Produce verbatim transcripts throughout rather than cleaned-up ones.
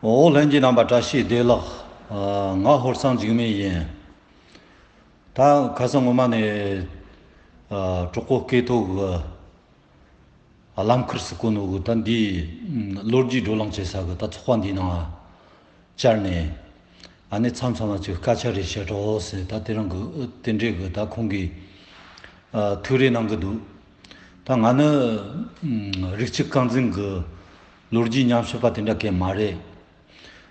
ཨོ་ལྷན་རྒྱས་རྣམ་པ་བཀྲ་ཤིས་བདེ་ལེགས། ཨ། ང་ཧོར་སང་འཇིགས་མེད་ཡིན། ད་ཁ་སང་ངོ་མ་ནས། ཨ། གྲོགས་པོ་སྐལ་ཐོག་གི་ཨ་ལམ་ཁར་སུ་གོ་ནོ་གི་ད་འདི་ལོ་རྒྱུས་བགྲོ་གླེང་བྱེད་ས་གི་ད་ཚོགས་པ་འདི་ནང་བཅར་ནས། ཨ་ནི་མཚམས་མཚམས་ལ་ཅིག་སྐད་ཆ་རེ་བཤད་རོགས་ཟེར། ད་དེ་རང་གི་དེ་འདྲས་གི་ད་ཁོང་གིས་ཨ་ཐུགས་རེ་གནང་གི་འདུག་ད་ང་ནི་ཨ་རིགས་གཅིག་རྐང་འཛིན་གི་ལོ་རྒྱུས་ཉམས་ཞིབ་པ་དེ་འདྲ་གས་མ་རེད།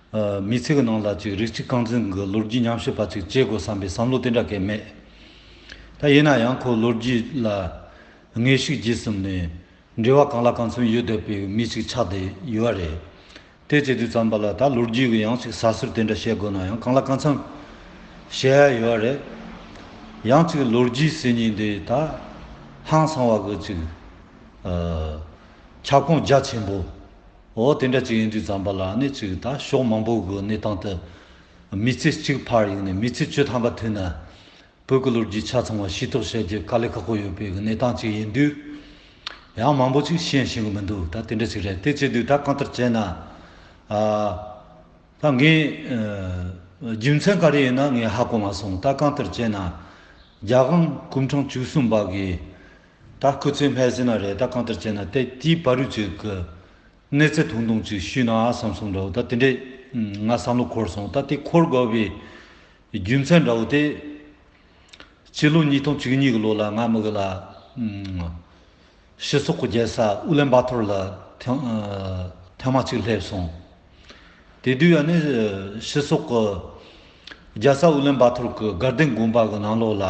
ཨ། མི་ཚེ་གི་ནང་ལ་ཅིག་རིགས་གཅིག་རྐང་འཛིན་གི་ལོ་རྒྱུས་ཉམས་ཞིབ་པ་ཅིག་བྱེད་དགོས་བསམ་པའི་བསམ་བློ་དེ་འདྲ་གས་མེད། ད་ཡིན་ན་ཡང་ཁོ་ལོ་རྒྱུས་ལ་ངེས་ཤེས་རྒྱས་ཟིན་ནས་འབྲེལ་བ་གང་ལ་གང་འཚམ་ཡོད་བསྡད་པའི་མི་ཅིག་ཆགས་བསྡད་ཡོད་རེད། དེ་བྱེད་དུས་ཙམ་པ་ལ་ད་ལོ་རྒྱུས་ཀྱི་ཡང་ཅིག་ཟ་ཟུར་དེ་འདྲ་བཤད་དགོས་ན་ཡང་གང་ལ་གང་འཚམ་བཤད་ཡ་ཡོད་རེད། ཡང་ཅིག་ལོ་རྒྱུས་ཟེར་མཁན་འདི་ད་ཧང་སང་བ་གི་ཅིག་ཨ། ཁྱབ་ཁོངས་རྒྱ་ཆེན་པོ། འོ་དེ་འདྲ་ཅིག་ཡིན་དུས་ཙམ་པ་ལ་ནི་ཅིག་ད་ཕྱོགས་མང་པོ་གི་གནས་སྟངས་དེ། མི་ཚེ་གཅིག་ཕར་ཡིན་ནས་མི་ཚེ་བཅུ་ཐམ་པ་མཐུད་ན། བོད་ཀྱི་ལོ་རྒྱུས་ཆ་ཚང་བ་ཤེས་རྟོགས་བྱ་རྒྱུ་དཀའ་ལས་ཁག་པོ་ཡོད་པའི་གནས་སྟངས་ཅིག་ཡིན་དུས། ཡང་མང་པོ་ཅིག་ཤེས་ཤེས་གི་མི་འདུག་ད་དེ་འདྲ་ཅིག་རེད། དེ་བྱེད་དུས་ད་གང་ལྟར་བྱས་ན། ཨ། ད་ངས་ཨ་རྒྱུ་མཚན་ག་རེ་ཡིན་ན་ངས་ཧ་གོ་མ་སོང་། ད་གང་ལྟར་བྱས་ན། རྒྱལ་དབང་སྐུ་ཕྲེང་བཅུ་གསུམ་པ་གི་ད་སྐུ་ཚེ་སྨད་ཟིན་ན་རེད། ད་གང་ལྟར་བྱས་ན་དེ་དེའི་བར་དུ་ཅིག་གི་གནས་ཚུལ་ཐུང་ཐུང་ཅིག་ཞུས་ན་བསམ་སོང་འདྲ་བོ། ད་དེ་འདྲས་ང་བསམ་བློ་འཁོར་སོང་། ད་དེ་འཁོར་དགོས་པའི་རྒྱུ་མཚན་འདྲ་བོ་དེ། སྤྱི་ལོ་ཉིས་སྟོང་བཅུ་གཉིས་གི་ལོ་ལ་ང་མི་གི་ལ། ཨ། ཕྱི་སོག་གི་རྒྱལ་ས་ཨུ་ལན་བཱ་ཐོར་ལ་ཐེངས་ཨ་ཐེངས་མ་གཅིག་སླེབས་སོང་། དེ་དུས་ཨ་ནི་ཕྱི་སོག་གི་རྒྱལ་ས་ཨུ་ལན་བཱ་ཐོར་གི་དགའ་ལྡན་དགོན་པ་གི་ནང་ལོགས་ལ་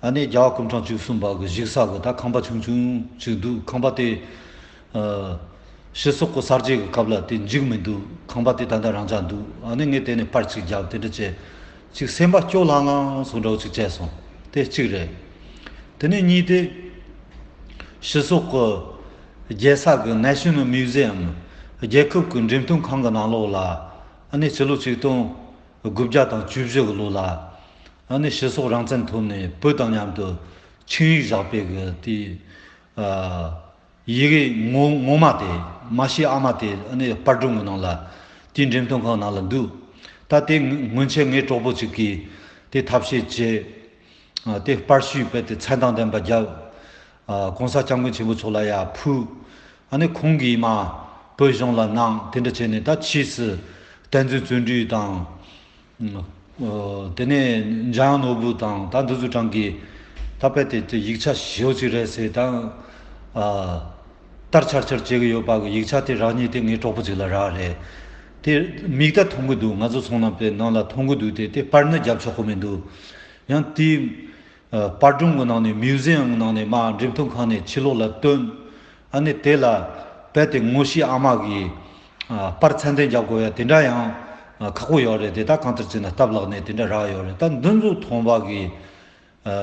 ཨ་ནི་རྒྱལ་བ་སྐུ་ཕྲེང་བཅུ་གསུམ་པ་གི་བཞུགས་ས་གི་ད་ཁང་པ་ཆུང་ཆུང་ཅིག་འདུག་ཁང་པ་དེ་ཨ་ཕྱི་སོག་གི་གསར་བརྗེ་གི་སྐབས་ལ་དེ་འཇིག་མི་འདུག་ཁང་པ་དེ་ད་ལྟ་རང་འཇགས་འདུག་ཨ་ནི་ངས་དེ་ནས་པར་ཅིག་བརྒྱབ། དེ་འདྲ་བྱས་ཅིག་སེམས་པ་སྐྱོ་ལྷང་ལྷང་སོང་འདྲ་བོ་ཅིག་བྱས་སོང་། དེ་གཅིག་རེད། དེ་ནས་གཉིས་དེ། ཕྱི་སོག་གི་རྒྱལ་ས་གི་National Museum། རྒྱལ་ཁབ་ཀྱི་འགྲེམས་སྟོན་ཁང་གི་ནང་ལོགས་ལ་ཨ་ནི་ཕྱི་ལོ་ཆིག་སྟོང་དགུ་བརྒྱ་དང་བཅུ་བཞི་གི་ལོ་ལ་ཨ་ནི་ཕྱི་སོག་རང་བཙན་ཐོབ་ནས་བོད་དང་མཉམ་དུ་ཆིངས་ཡིག་བཞག་པའི་གི་དེ། ཨ། ཡི་གེ་ངོ་ངོ་མ་དེ། མ་ཤེས་ཨ་མ་དེ་ཨ་ནི་པར་སྒྲུང་གི་ནང་ལ་དེའི་འགྲེམས་སྟོན་ཁང་ནང་ལ་འདུག་ད་དེ་སྔོན་ཆད་ངའི་གྲོགས་པོ་ཅིག་གིས་དེ་ཐབས་ཤེས་བྱས། ཨ། དེ་པར་བཤུས་པས་དེ་མཚན་དང་ལྡན་པ་བརྒྱབ། ཨ། ༸གོང་ས་༸སྐྱབས་མགོན་ཆེན་པོ་མཆོག་ལ་ཡར་ཕུལ། ཨ་ནི་ཁོང་གིས་མར་བོད་གཞུང་ལ་གནང་། དེ་འདྲ་བྱས་ནས་ད་ཕྱིས་སུ་བསྟན་འཛིན་བརྩོན་འགྲུས་དང་། ཨོ། དེ་ནས་འཇམ་དབྱངས་ནོར་བུ་དང་ད་འདི་ཚོ་གྲངས་ཀྱི་ད་དཔེ་དེ་དེ་ཡིག་ཆ་ཞེ་པོ་ཅིག་རེད་ཟེར། ད་ཨ་དར་འཕྱར་འཕྱར་བྱེད་ཀྱི་ཡོད་པ་གི་ཡིག་ཆ་དེ་རང་ཉིད་དེ་ངའི་གྲོགས་པོ་ཅིག་ལ་རག་རེད། དེ་མིག་ད་མཐོང་གི་འདུག་ང་ཚོ་ཚོང་ལམ་པའི་ནང་ལ་མཐོང་གི་འདུག་དེ་དེ་པར་ནི་བརྒྱབ་ཆོག་གི་མི་འདུག་ཡང་དེའི་ཨ་པར་སྒྲུང་གི་ནང་ནས། མིའུ་ཛི་ཡམ་གི་ནང་ནས་མར་འགྲེམས་སྟོན་ཁང་ནས་ཕྱི་ལོགས་ལ་བཏོན། ཨ་ནི་དེ་ལ་རྦད་དེ་ངོ་ཤེས་ཨ་མ་གིས་ཨ་པར་མཚན་ལྡན་རྒྱག་དགོས་ཡ་དེ་འདྲ་ཡང་ཨ་ཁག་པོ་ཡོད་རེད། དེ་ད་གང་ལྟར་བྱས་ན་སྟབས་ལེགས་ནས་དེ་འདྲ་རག་ཡོད་རེད། ད་འདི་ཚོ་མཐོང་བ་གི་ཨ་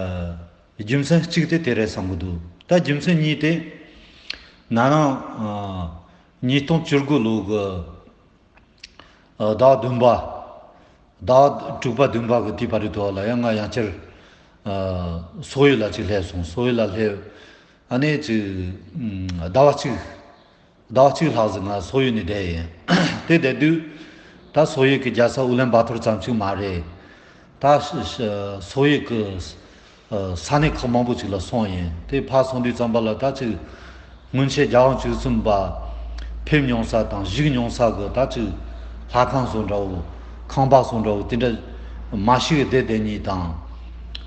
རྒྱུ་མཚན་གཅིག་དེ་དེ་རེད་བསམ་གི་འདུག་ད་རྒྱུ་མཚན་གཉིས་དེ་ན་ནིང་ཨ་ཉིས་སྟོང་བཅུ་དགུ་ལོ་གི་ཨ་ཟླ་བ་བདུན་པ། ཟླ་བ་དྲུག་པ་བདུན་པ་གི་དེའི་བར་དུ་ལ་ཡང་ང་ཡང་བསྐྱར་ཨ་སོག་ཡུལ་ལ་ཅིག་སླེབས་སོང་། སོག་ཡུལ་ལ་སླེབས། ཨ་ནི་ཅིག་ཨ་ཟླ་བ་གཅིག་ཟླ་བ་གཅིག་ལྷག་ཙམ་ང་སོག་ཡུལ་ནས་བསྡད་ཡིན། དེ་བསྡད་དུས་ད་སོག་ཡུལ་གྱི་རྒྱལ་ས་ཨུ་ལན་བཱ་ཐོར་ཙམ་ཅིག་མ་རེད། ད་ཤ་ཤ་སོག་ཡུལ་གྱི་ཨ་ས་གནས་ཁག་མང་པོ་ཅིག་ལ་སོང་ཡིན། དེ་ཕར་སོང་དུས་ཙམ་པ་ལ་ད་ཅིག་སྔོན་ཆད་རྒྱལ་དབང་བཅུ་གསུམ་པ་ཕེབས་མྱོང་ས་དང་བཞུགས་མྱོང་ས་གི་ད་ཅིག་ལྷ་ཁང་བཟོ་འདྲ་བོ། ཁང་པ་བཟོ་འདྲ་བོ་དེ་འདྲ་མ་ཤི་གི་བསྡད་བསྡད་མཁན་དང་།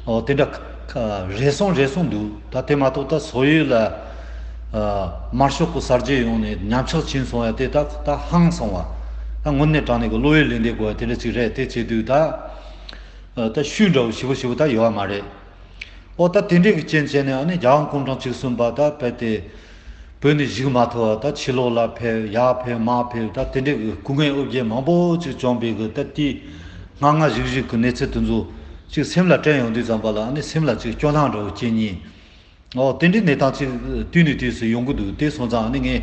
ཨོ་དེ་འདྲ་ཁ་རེ་ཟུང་རེ་ཟུང་འདུག་ད་དེ་མ་གཏོགས་ད་སོག་ཡུལ་ལ་ཨ་དམར་ཤོག་གི་གསར་བརྗེ་ཡོང་ནས་ཉམས་ཆག་ཕྱིན་སོང་ཡ་དེ་ད་ད་ཧང་སང་བ། ད་དངོས་གནས་དྲང་གནས་ཀྱི་བློ་ཡུལ་ལས་འདས་དགོས་ཡ་དེ་འདྲ་ཅིག་རེད། དེ་བྱེད་དུས་ད་ཨ་ད་ཤུལ་འདྲ་བོ་ཞེ་པོ་ཞེ་པོ་ད་ཡོད་མ་རེད། ཨོ་ད་དེ་འདྲའི་གི་རྐྱེན་བྱས་ནས་ཨ་ནི་རྒྱལ་དབང་སྐུ་ཕྲེང་བཅུ་གསུམ་པ་ད་རྦད་དེ་བོད་ནས་བཞུགས་མ་ཐུབ་པ། ད་ཕྱི་ལོགས་ལ་ཕེབས། ཡར་ཕེབས་མར་ཕེབས། ད་དེ་འདྲའི་གི་སྐུ་ངལ་འུ་བརྒྱལ་མང་པོ་ཅིག་བྱུང་བའི་གི་ད་དེའི་སྔ་སྔ་གཞུག་གཞུག་གི་གནས་ཚུལ་དེ་ཚོ་ཅིག་སེམས་ལ་དྲན་ཡོང་དུས་ཙམ་པ་ལ་ཨ་ནི་སེམས་ལ་ཅིག་སྐྱོ་སྣང་འདྲ་བོ་སྐྱེ་ཉེན། ཨོ་དེ་འདྲའི་གནས་སྟངས་ཅིག་དུས་ནས་དུས་སུ་ཡོང་གི་འདུག་དེ་སོང་ཙང་ཨ་ནི་ངས་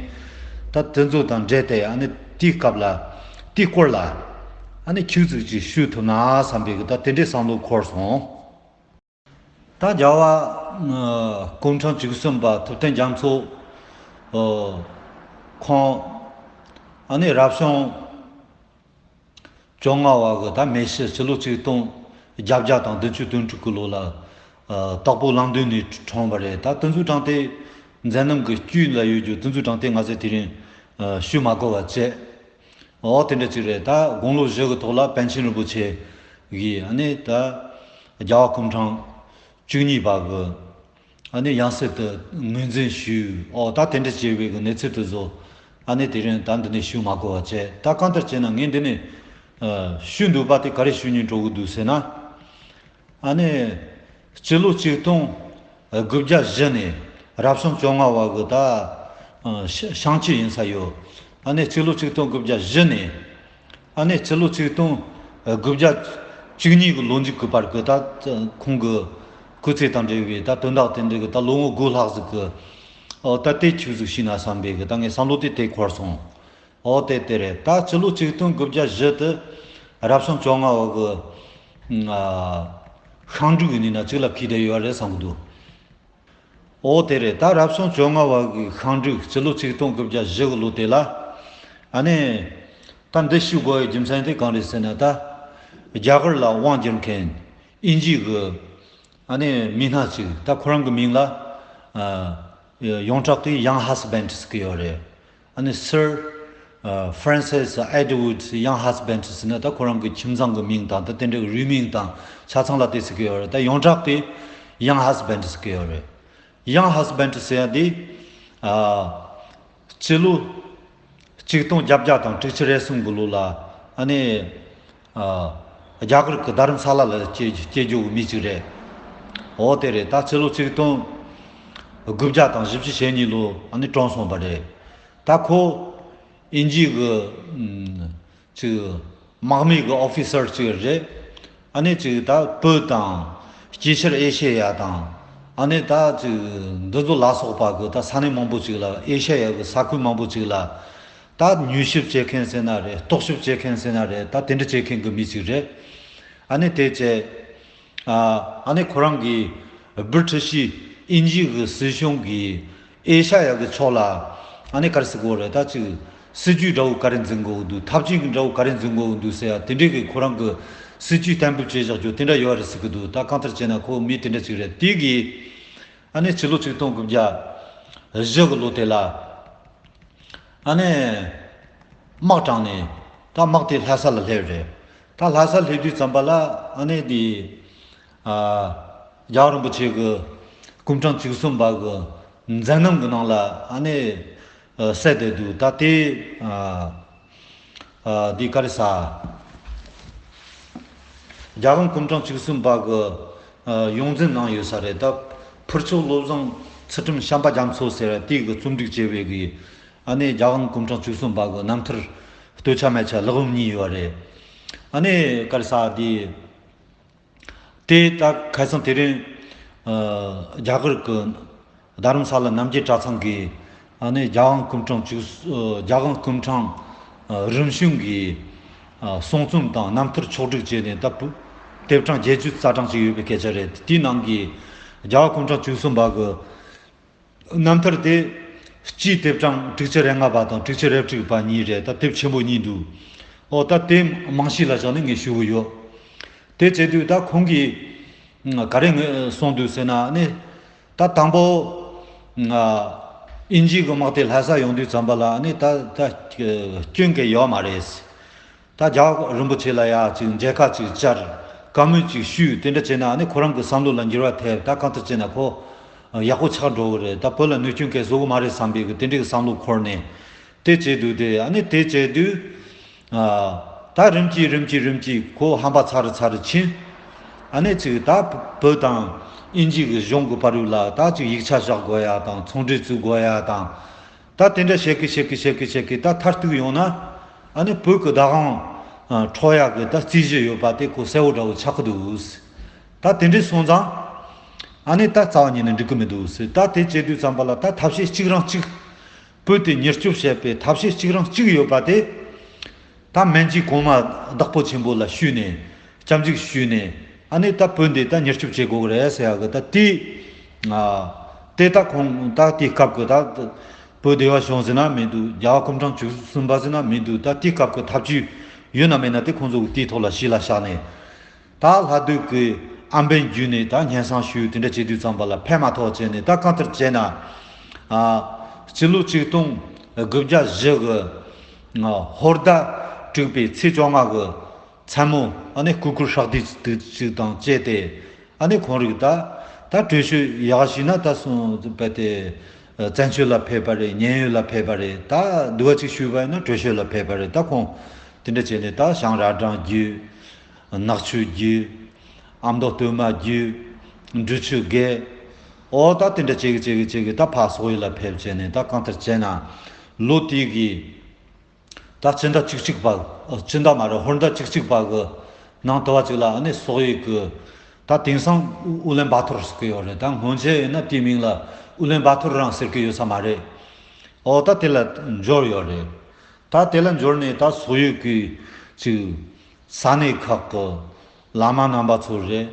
ད་དེ་ཚོ་དང་འབྲེལ་ཏེ་ཨ་ནི་དེའི་སྐབས་ལ་དེའི་སྐོར་ལ་ཨ་ནི་ཁྱུག་ཙིག་ཅིག་ཞུ་ཐུབ་ན་བསམ་པའི་གི་ད་དེ་འདྲའི་བསམ་བློ་འཁོར་སོང་། ད་རྒྱལ་བ་ཨ་སྐུ་ཕྲེང་བཅུ་གསུམ་པ་ཐུབ་བསྟན་རྒྱ་མཚོ་ཨ་ཁོང་ཨ་ནི་རབ་བྱུང་ བཅོ་ལྔ་བ་གི་ད་མེ་ཤི་སྤྱི་ལོ་ཆིག་སྟོང་བརྒྱད་བརྒྱ་དང་བདུན་ཅུ་དོན་དྲུག་གི་ལོ་ལ་ཨ་དྭགས་པོ་གླང་མདུན་ནས་འཁྲུངས་པ་རེད། ད་དེ་ཚོའི་གྲངས་དེ་མཛད་རྣམ་གྱི་དཀྱིལ་ལ་ཡོད་རྒྱུ་དེ་ཚོའི་གྲངས་དེ་ང་ཚོས་དེ་རིང་ཨ་ཞུ་མ་དགོས་པ་བྱས། འོ་དེ་འདྲ་ཅིག་རེད། ད་དགུང་ལོ་བཞི་གི་ཐོག་ལ་པཎ་ཆེན་རིན་པོ་ཆེ་གིས་ཨ་ནི་ད་རྒྱལ་བ་སྐུ་ཕྲེང་བཅུ་གཉིས་པ་གི་ཨ་ནི་ཡང་སྲིད་དུ་ངོས་འཛིན་ཞུས། ཨོ་ད་དེ་འདྲ་བྱས་པའི་གི་གནས་ཚུལ་དེ་ཚོ་ཨ་ནི་དེ་རིང་ད་འདི་ནས་ཞུ་མ་དགོས་པ་བྱས། ད་གང་ལྟར་བྱས་ན་ངས་འདི་ནས་ཨ་ཞུ་འདོད་པ་དེ་ག་རེ་ཞུ་སྙིང་འདོད་ཀྱི་འདུག་ཟེར་ན། ཨ་ནི་སྤྱི་ལོ་ཆིག་སྟོང་དགུ་བརྒྱ་བཞི་ནས་རབ་བྱུང་བཅོ་ལྔ་བ་གི་ད་ཨ་ཤ་ཤང་ཆི་ཡིན་ས་ཡོད། ཨ་ནི་སྤྱི་ལོ་ཆིག་སྟོང་དགུ་བརྒྱ་བཞི་ནས་ཨ་ནི་སྤྱི་ལོ་ཆིག་སྟོང་དགུ་བརྒྱ་བཅུ་གཉིས་གི་ལོ་མཇུག་གི་བར་གི་ད་ཁོང་གི་སྐུ་ཚེ་དང་འབྲེལ་བའི་ད་དོན་དག་དེ་འདྲ་གི་ད་ལོ་ངོ་དགུ་ལྷག་ཟིག་གི་ཨོ་ད་དེ་ཆུ་ཟིག་ཤི་ན་བསམ་པའི་གི་ད་ངའི་བསམ་བློ་དེ་དེ་འཁོར་སོང་། ཨོ་དེ་དེ་རེད། ད་སྤྱི་ལོ་ཆིག་སྟོང་དགུ་བརྒྱ་བཞི་དེ་རབ་བྱུང་བཅོ་ལྔ་བ་གི་ཨ་ཤང་འབྲུག་ཡིན་ན་གཅིག་ལ་ཁེལ་བསྡད་ཡོད་རེད་བསམ་གི་འདུག་ཨོ་དེ་རེད། ད་རབ་བྱུང་བཅོ་ལྔ་བ་གི་ཤང་འབྲུག་སྤྱི་ལོ་ཆིག་སྟོང་དགུ་བརྒྱ་བཞི་གི་ལོ་དེ་ལ་ཨ་ནི་ད་འདི་ཞུ་དགོས་པའི་རྒྱུ་མཚན་དེ་གང་རེད་ཟེར་ན། ད་རྒྱ་གར་ལ་དབང་བསྒྱུར་མཁན་དབྱིན་ཇི་གི་ཨ་ནི་མི་སྣ་གཅིག་ད་ཁོ་རང་གི་མིང་ལ་ཨ་ཡོངས་གྲགས་དེ་ཡང་ཧས་བན་ཏི་ཟེར་གི་ཡོད་རེད། ཨ་ནི་སིར་ཨ་ཧྥ་རན་སིས་ཨེ་ཌི་ཝུཌ་ཡང་ཧས་བན་ཏི་ཟེར་ན་ད་ཁོ་རང་གི་ཁྱིམ་ཚང་གི་མིང་དང་ད་དེ་འདྲའི་རུས་མིང་དང་ཆ་ཚང་ལ་དེ་ཟེར་གི་ཡོད་རེད། ད་ཡོངས་གྲགས་དེ་ཡང་ཧས་བན་ཏི་ཟེར་གི་ཡོད་རེད། ཡང་ཧས་བན་ཏི་ཟེར་ཡ་དེ་ཨ་སྤྱི་ལོ་ཆིག་སྟོང་བརྒྱད་བརྒྱ་དང་དྲུག་ཅུ་རེ་གསུམ་གི་ལོ་ལ་ཨ་ནི་ཨ་རྒྱ་གར་གྱི་རྡ་རམ་ས་ལ་ལ་སྐྱེས་སྐྱེས་རྒྱུ་གི་མི་གཅིག་རེད། འོ་དེ་རེད། ད་སྤྱི་ལོ་ཆིག་སྟོང་དགུ་བརྒྱ་དང་བཞི་བཅུ་ཞེ་གཉིས་ལོ་ཨ་ནི་གྲོངས་སོང་བ་རེད། ད་ཁོ་དབྱིན་ཇི་གི་ཨམ་ཅིག་དམག་མི་གི་ཨོ་ཕི་སར་ཅིག་རེད། ཨ་ནི་ཅིག་ད་བོད་དང་སྐྱིད་ཤར་ཨེ་ཤེ་ཡ་དང་ཨ་ནི་ད་ཅིག་འདི་ཚོ་ལ་སོགས་པ་གི་ད་ས་གནས་མང་པོ་ཅིག་ལ་ཨེ་ཤེ་ཡ་གི་ས་ཁུལ་མང་པོ་ཅིག་ལ་ད་མྱུལ་ཞིབ་བྱེད་མཁན་ཟེར་ན་རེད། རྟོག་ཞིབ་བྱེད་མཁན་ཟེར་ན་རེད། ད་དེ་འདྲ་བྱེད་མཁན་གི་མི་ཅིག་རེད། ཨ་ནི་དེ་བྱས། ཨ་ཨ་ནི་ཁོ་རང་གིས་བྷི་རི་ཊི་ཤི་དབྱིན་ཇི་གི་སྲིད་གཞུང་གིས་ཨེ་ཤ་ཡ་གི་ཕྱོགས་ལ་ཨ་ནི་ག་རེ་ཟེར་དགོས་རེད། ད་ཅིག་སྲིད་ཇུས་འདྲ་བོ་ག་རེ་འཛིན་དགོས་འདུག་ཐབས་ཇུས་འདྲ་བོ་ག་རེ་འཛིན་དགོས་འདུག་ཟེར་ཡ་དེ་འདྲའི་གི་ཁོ་རང་གི་སྲིད་ཇུས་གཏན་འབེབས་བྱས་བཞག་རྒྱུ་དེ་འདྲ་ཡོད་རེད་ཟེར་གི་འདུག་ད་གང་ལྟར་བྱས་ན་ཁོ་མི་དེ་འདྲ་ཅིག་རེད། དེ་གིས་ཨ་ནི་ཕྱི་ལོ་ཆིག་སྟོང་དགུ་བརྒྱ་བཞི་གི་ལོ་དེ་ལ། ཨ་ནི་དམག་དྲངས་ནས་ད་དམག་དེ་ལྷ་ས་ལ་སླེབས་རེད། ད་ལྷ་ས་སླེབས་དུས་ཙམ་པ་ལ་ཨ་ནི་དེ་ཨ་རྒྱལ་བ་རིན་པོ་ཆེ་གི་སྐུ་ཕྲེང་བཅུ་གསུམ་པ་གི་མཛད་རྣམ་གི་ནང་ལ་ཨ་ནི་ཨ་གསལ་བསྡད་འདུག་ད་དེ་ཨ་ཨ་དེ་ག་རེ་ཟ། རྒྱལ་དབང་སྐུ་ཕྲེང་བཅུ་གསུམ་པ་གི་ཨ་ཡོངས་འཛིན་གནང་ཡོད་ས་རེད། ད་ཕུར་ལྕོག་བློ་བཟང་ཚུལ་ཁྲིམས་བྱམས་པ་རྒྱ་མཚོ་ཟེར་བ་དེ་གི་རྩོམ་སྒྲིག་བྱས་པའི་གི་ཨ་ནི་རྒྱལ་དབང་སྐུ་ཕྲེང་བཅུ་གསུམ་པ་གི་རྣམ་ཐར་སྟོད་ཆ་སྨད་ཆ་ཀློག་ཡོང་གི་ཡོད་རེད། ཨ་ནི་ག་རེ་ཟ་དེ། དེ་ད་ཁ་སང་དེ་རིང་ཨ་རྒྱ་གར་གི་རྡ་རམ་ས་ལ་རྣམ་རྒྱལ་གྲྭ་ཚང་གིས་ཨ་ནི་རྒྱལ་དབང་སྐུ་ཕྲེང་བཅུ་ཨ་རྒྱལ་དབང་སྐུ་ཕྲེང་ཨ་རིམ་བྱོན་གྱི་ཨ་གསུང་རྩོམ་དང་རྣམ་ཐར་ཕྱོགས་སྒྲིག་བྱས་ནས་ད་བུ་དེབ་གྲངས་བརྒྱད་ཅུ་རྩ་གྲངས་ཅིག་ཡོད་པའི་སྐད་ཆ་རེད། དེའི་ནང་གི་རྒྱལ་བ་སྐུ་ཕྲེང་བཅུ་གསུམ་པ་གི་རྣམ་ཐར་དེ་སྤྱིའི་དེབ་གྲངས་དྲུག་ཅུ་རེ་ལྔ་པ་དང་དྲུག་ཅུ་རེ་དྲུག་པ་གཉིས་རེད། ད་དེབ་ཆེན་པོ་གཉིས་འདུག་ཨོ་ད་དེ་རྨང་གཞི་ལ་བཞག་ནས་ངས་ཞུ་གི་ཡོད། དེ་བྱེད་དུས་ད་ཁོང་གིས་ག་རེ་གསུངས་འདུག་ཟེར་ན་ནི། ད་དང་པོ་དབྱིན་ཇིའི་གི་དམག་དེ་ལྷ་ས་ཡོང་དུས་ཙམ་པ་ལ་ནི་ད་ད་སྐྱོན་གང་ཡོད་མ་རེད། ད་རྒྱལ་བ་རིན་པོ་ཆེ་ལ་ཡ་ཅིག་མཇལ་ཁ་ཅིག་བཅར། བཀའ་མོལ་ཅིག་ཞུས། དེ་འདྲ་བྱས་ན་ནི་ཁོ་རང་གི་བསམ་བློ་ལ་འགྱུར་བ་ཐེབས། ད་གང་ལྟར་བྱས་ན་ཁོ་ཡག་པོ་ཆགས་འགྲོ་གི་རེད། ད་བོད་ལ་གནོད་སྐྱོན་གང་བཟོ་གི་མ་རེད་བསམ་པའི་གི་དེ་འདྲའི་གི་བསམ་བློ་འཁོར་ནས་དེ་བྱས་དུས་དེ་ཨ་ནི་དེ་བྱས་དུས། ཨ་ད་རིམ་གྱིས་རིམ་གྱིས་རིམ་གྱིས་ཁོ་ཧམ་པ་ཚ་རུ་ཚ་རུ་ཕྱིན། ཨ་ནི་ཅིག་ད་བོད་དང་དབྱིན་ཇི་གི་གཞུང་གི་བར་ལ་ད་ཅིག་ཡིག་ཆ་བཞག་དགོས་ཡ་དང་ཚོང་འབྲེལ་བཙུགས་དགོས་ཡ་དང་། ད་དེ་འདྲ་བྱེད་ཀི་བྱེད་ཀི་བྱེད་ཀི་བྱེད་ཀི་ད་མཐར་གཏུགས་ཡོང་ན། ཨ་ནི་བོད་ཀྱི་བདག་དབང་འཕྲོག་ཡག་གི་ད་རྩིས་གཞི་ཡོད་པ་དེ་ཁོ་གསལ་བོ་འདྲ་བོ་ཆགས་ཀི་འདུག་ད་དེ་འདྲ་སོང་ཙང་། ཨ་ནི་ད་རྩ་བ་ཉིད་ནས་འགྲིག་གི་མི་འདུག་ཟེར། ད་དེ་བྱེད་དུས་ཙམ་པ་ལ་ད་ཐབས་ཤེས་གཅིག་རང་གཅིག་བོད་དེ་མྱུར་སྐྱོབ་བྱེད་པའི་ཐབས་ཤེས་གཅིག་རང་གཅིག་ཡོད་པ་དེ། ད་སྨན་གྱི་གོང་མ་བདག་པོ་ཆེན་པོ་ལ་ཞུས་ནས་སྐྱབས་འཇུག་ཞུས་ནས་ཨ་ནི་ད་བོད་འདི་ད་མྱུར་སྐྱོབ་བྱེད་དགོས་ཀྱི་རེད་ཟེར་ཡག་གི་ད་དེ། ཨ་དེ་ད་ཁོང་ད་དེའི་སྐབས་ཀྱི་ད་བོད་བདེ་བ་བྱུང་ཟེར་ན་མི་འདུག་རྒྱལ་བ་སྐུ་ཕྲེང་བཅུ་གསུམ་པ་ཟེར་ན་མི་འདུག་ད་དེའི་སྐབས་ཀྱི་ཐབས་ཇུས་ ཡོད་ན་མེད་ན་དེ་ཁོང་ཚོ་གི་དེའི་ཐོག་ལ་གཞི་ལ་བཞག་ནས། ད་ལྷ་སྡོད་ཀྱི་ཨམ་བན་བརྒྱུད་ནས་ད་སྙན་སེང་ཞུས་དེ་འདྲ་བྱེད་དུས་ཙམ་པ་ལ་ཕན་མ་ཐོགས་བྱས་ནས། ད་གང་ལྟར་བྱས་ན། ཨ། སྤྱི་ལོ་ཆིག་སྟོང་དགུ་བརྒྱ་བཞི་གི་ཨ་ཧོར་ཟླ་དྲུག་པའི་ཚེས་བཅོ་ལྔ་གི་མཚན་མོ། ཨ་ནི་སྐུ་འཁོར་ཧྲག་བསྡུས་དུ་ཅིག་དང་བཅས་ཏེ། ཨ་ནི་ཁོང་རིགས་ད་ད་བྲོས་བྱོལ་ཡག་ཞིག་ན་ད་སོང་བས་ཏེ། བཙན་བྱོལ་ལ་ཕེབས་པ་རེད། མཉན་ཡོད་ལ་ཕེབས་པ་རེད། ད་འདུལ་བ་ཅིག་ཞུས་པ་ཡིན་ན་བྲོས་བྱོལ་ལ་ཕེབས་པ་རེད། ད་ཁོང་དེ་འདྲ་བྱས་ནས་ད་བྱང་ར་སྒྲེང་བརྒྱུད། ནག་ཆུ་བརྒྱུད། ཨ་མདོ་སྟོད་མ་བརྒྱུད། འབྲི་ཆུ་བརྒལ། ཨོ་ད་དེ་འདྲ་བྱེད་གི་བྱེད་གི་བྱེད་གི་ད་ཕར་སོག་ཡུལ་ལ་ཕེབས་བྱས་ནས། ད་གང་ལྟར་བྱས་ན་ལོ་དེའི་གི་ད་སྤྱི་ཟླ་བཅུ་གཅིག་པ། ཨ། སྤྱི་ཟླ་མ་རེད། ཧོར་ཟླ་བཅུ་གཅིག་པ་གི་ནང་དུ་བ་ཅིག་ལ་ཨ་ནི་སོག་ཡུལ་གི་ད་དེང་སང་ཨུ་ལན་བྷ་ཐོར་ཟེར་གི་ཡོད་རེད། ད་སྔོན་ཆད་ཡིན་ན་དེའི་མིང་ལ་ཨུ་ལན་བྷ་ཐོར་རང་ཟེར་གི་ཡོད་ས་མ་རེད། ཨོ་ད་དེ་ལ་འབྱོར་ཡོད་རེད། ད་དེ་ལ་འབྱོར་ནས་ད་སོག་ཡུལ་གི་ཅིག་ས་གནས་ཁག་གི་བླ་མ་རྣམ་པ་ཚོ་རེད།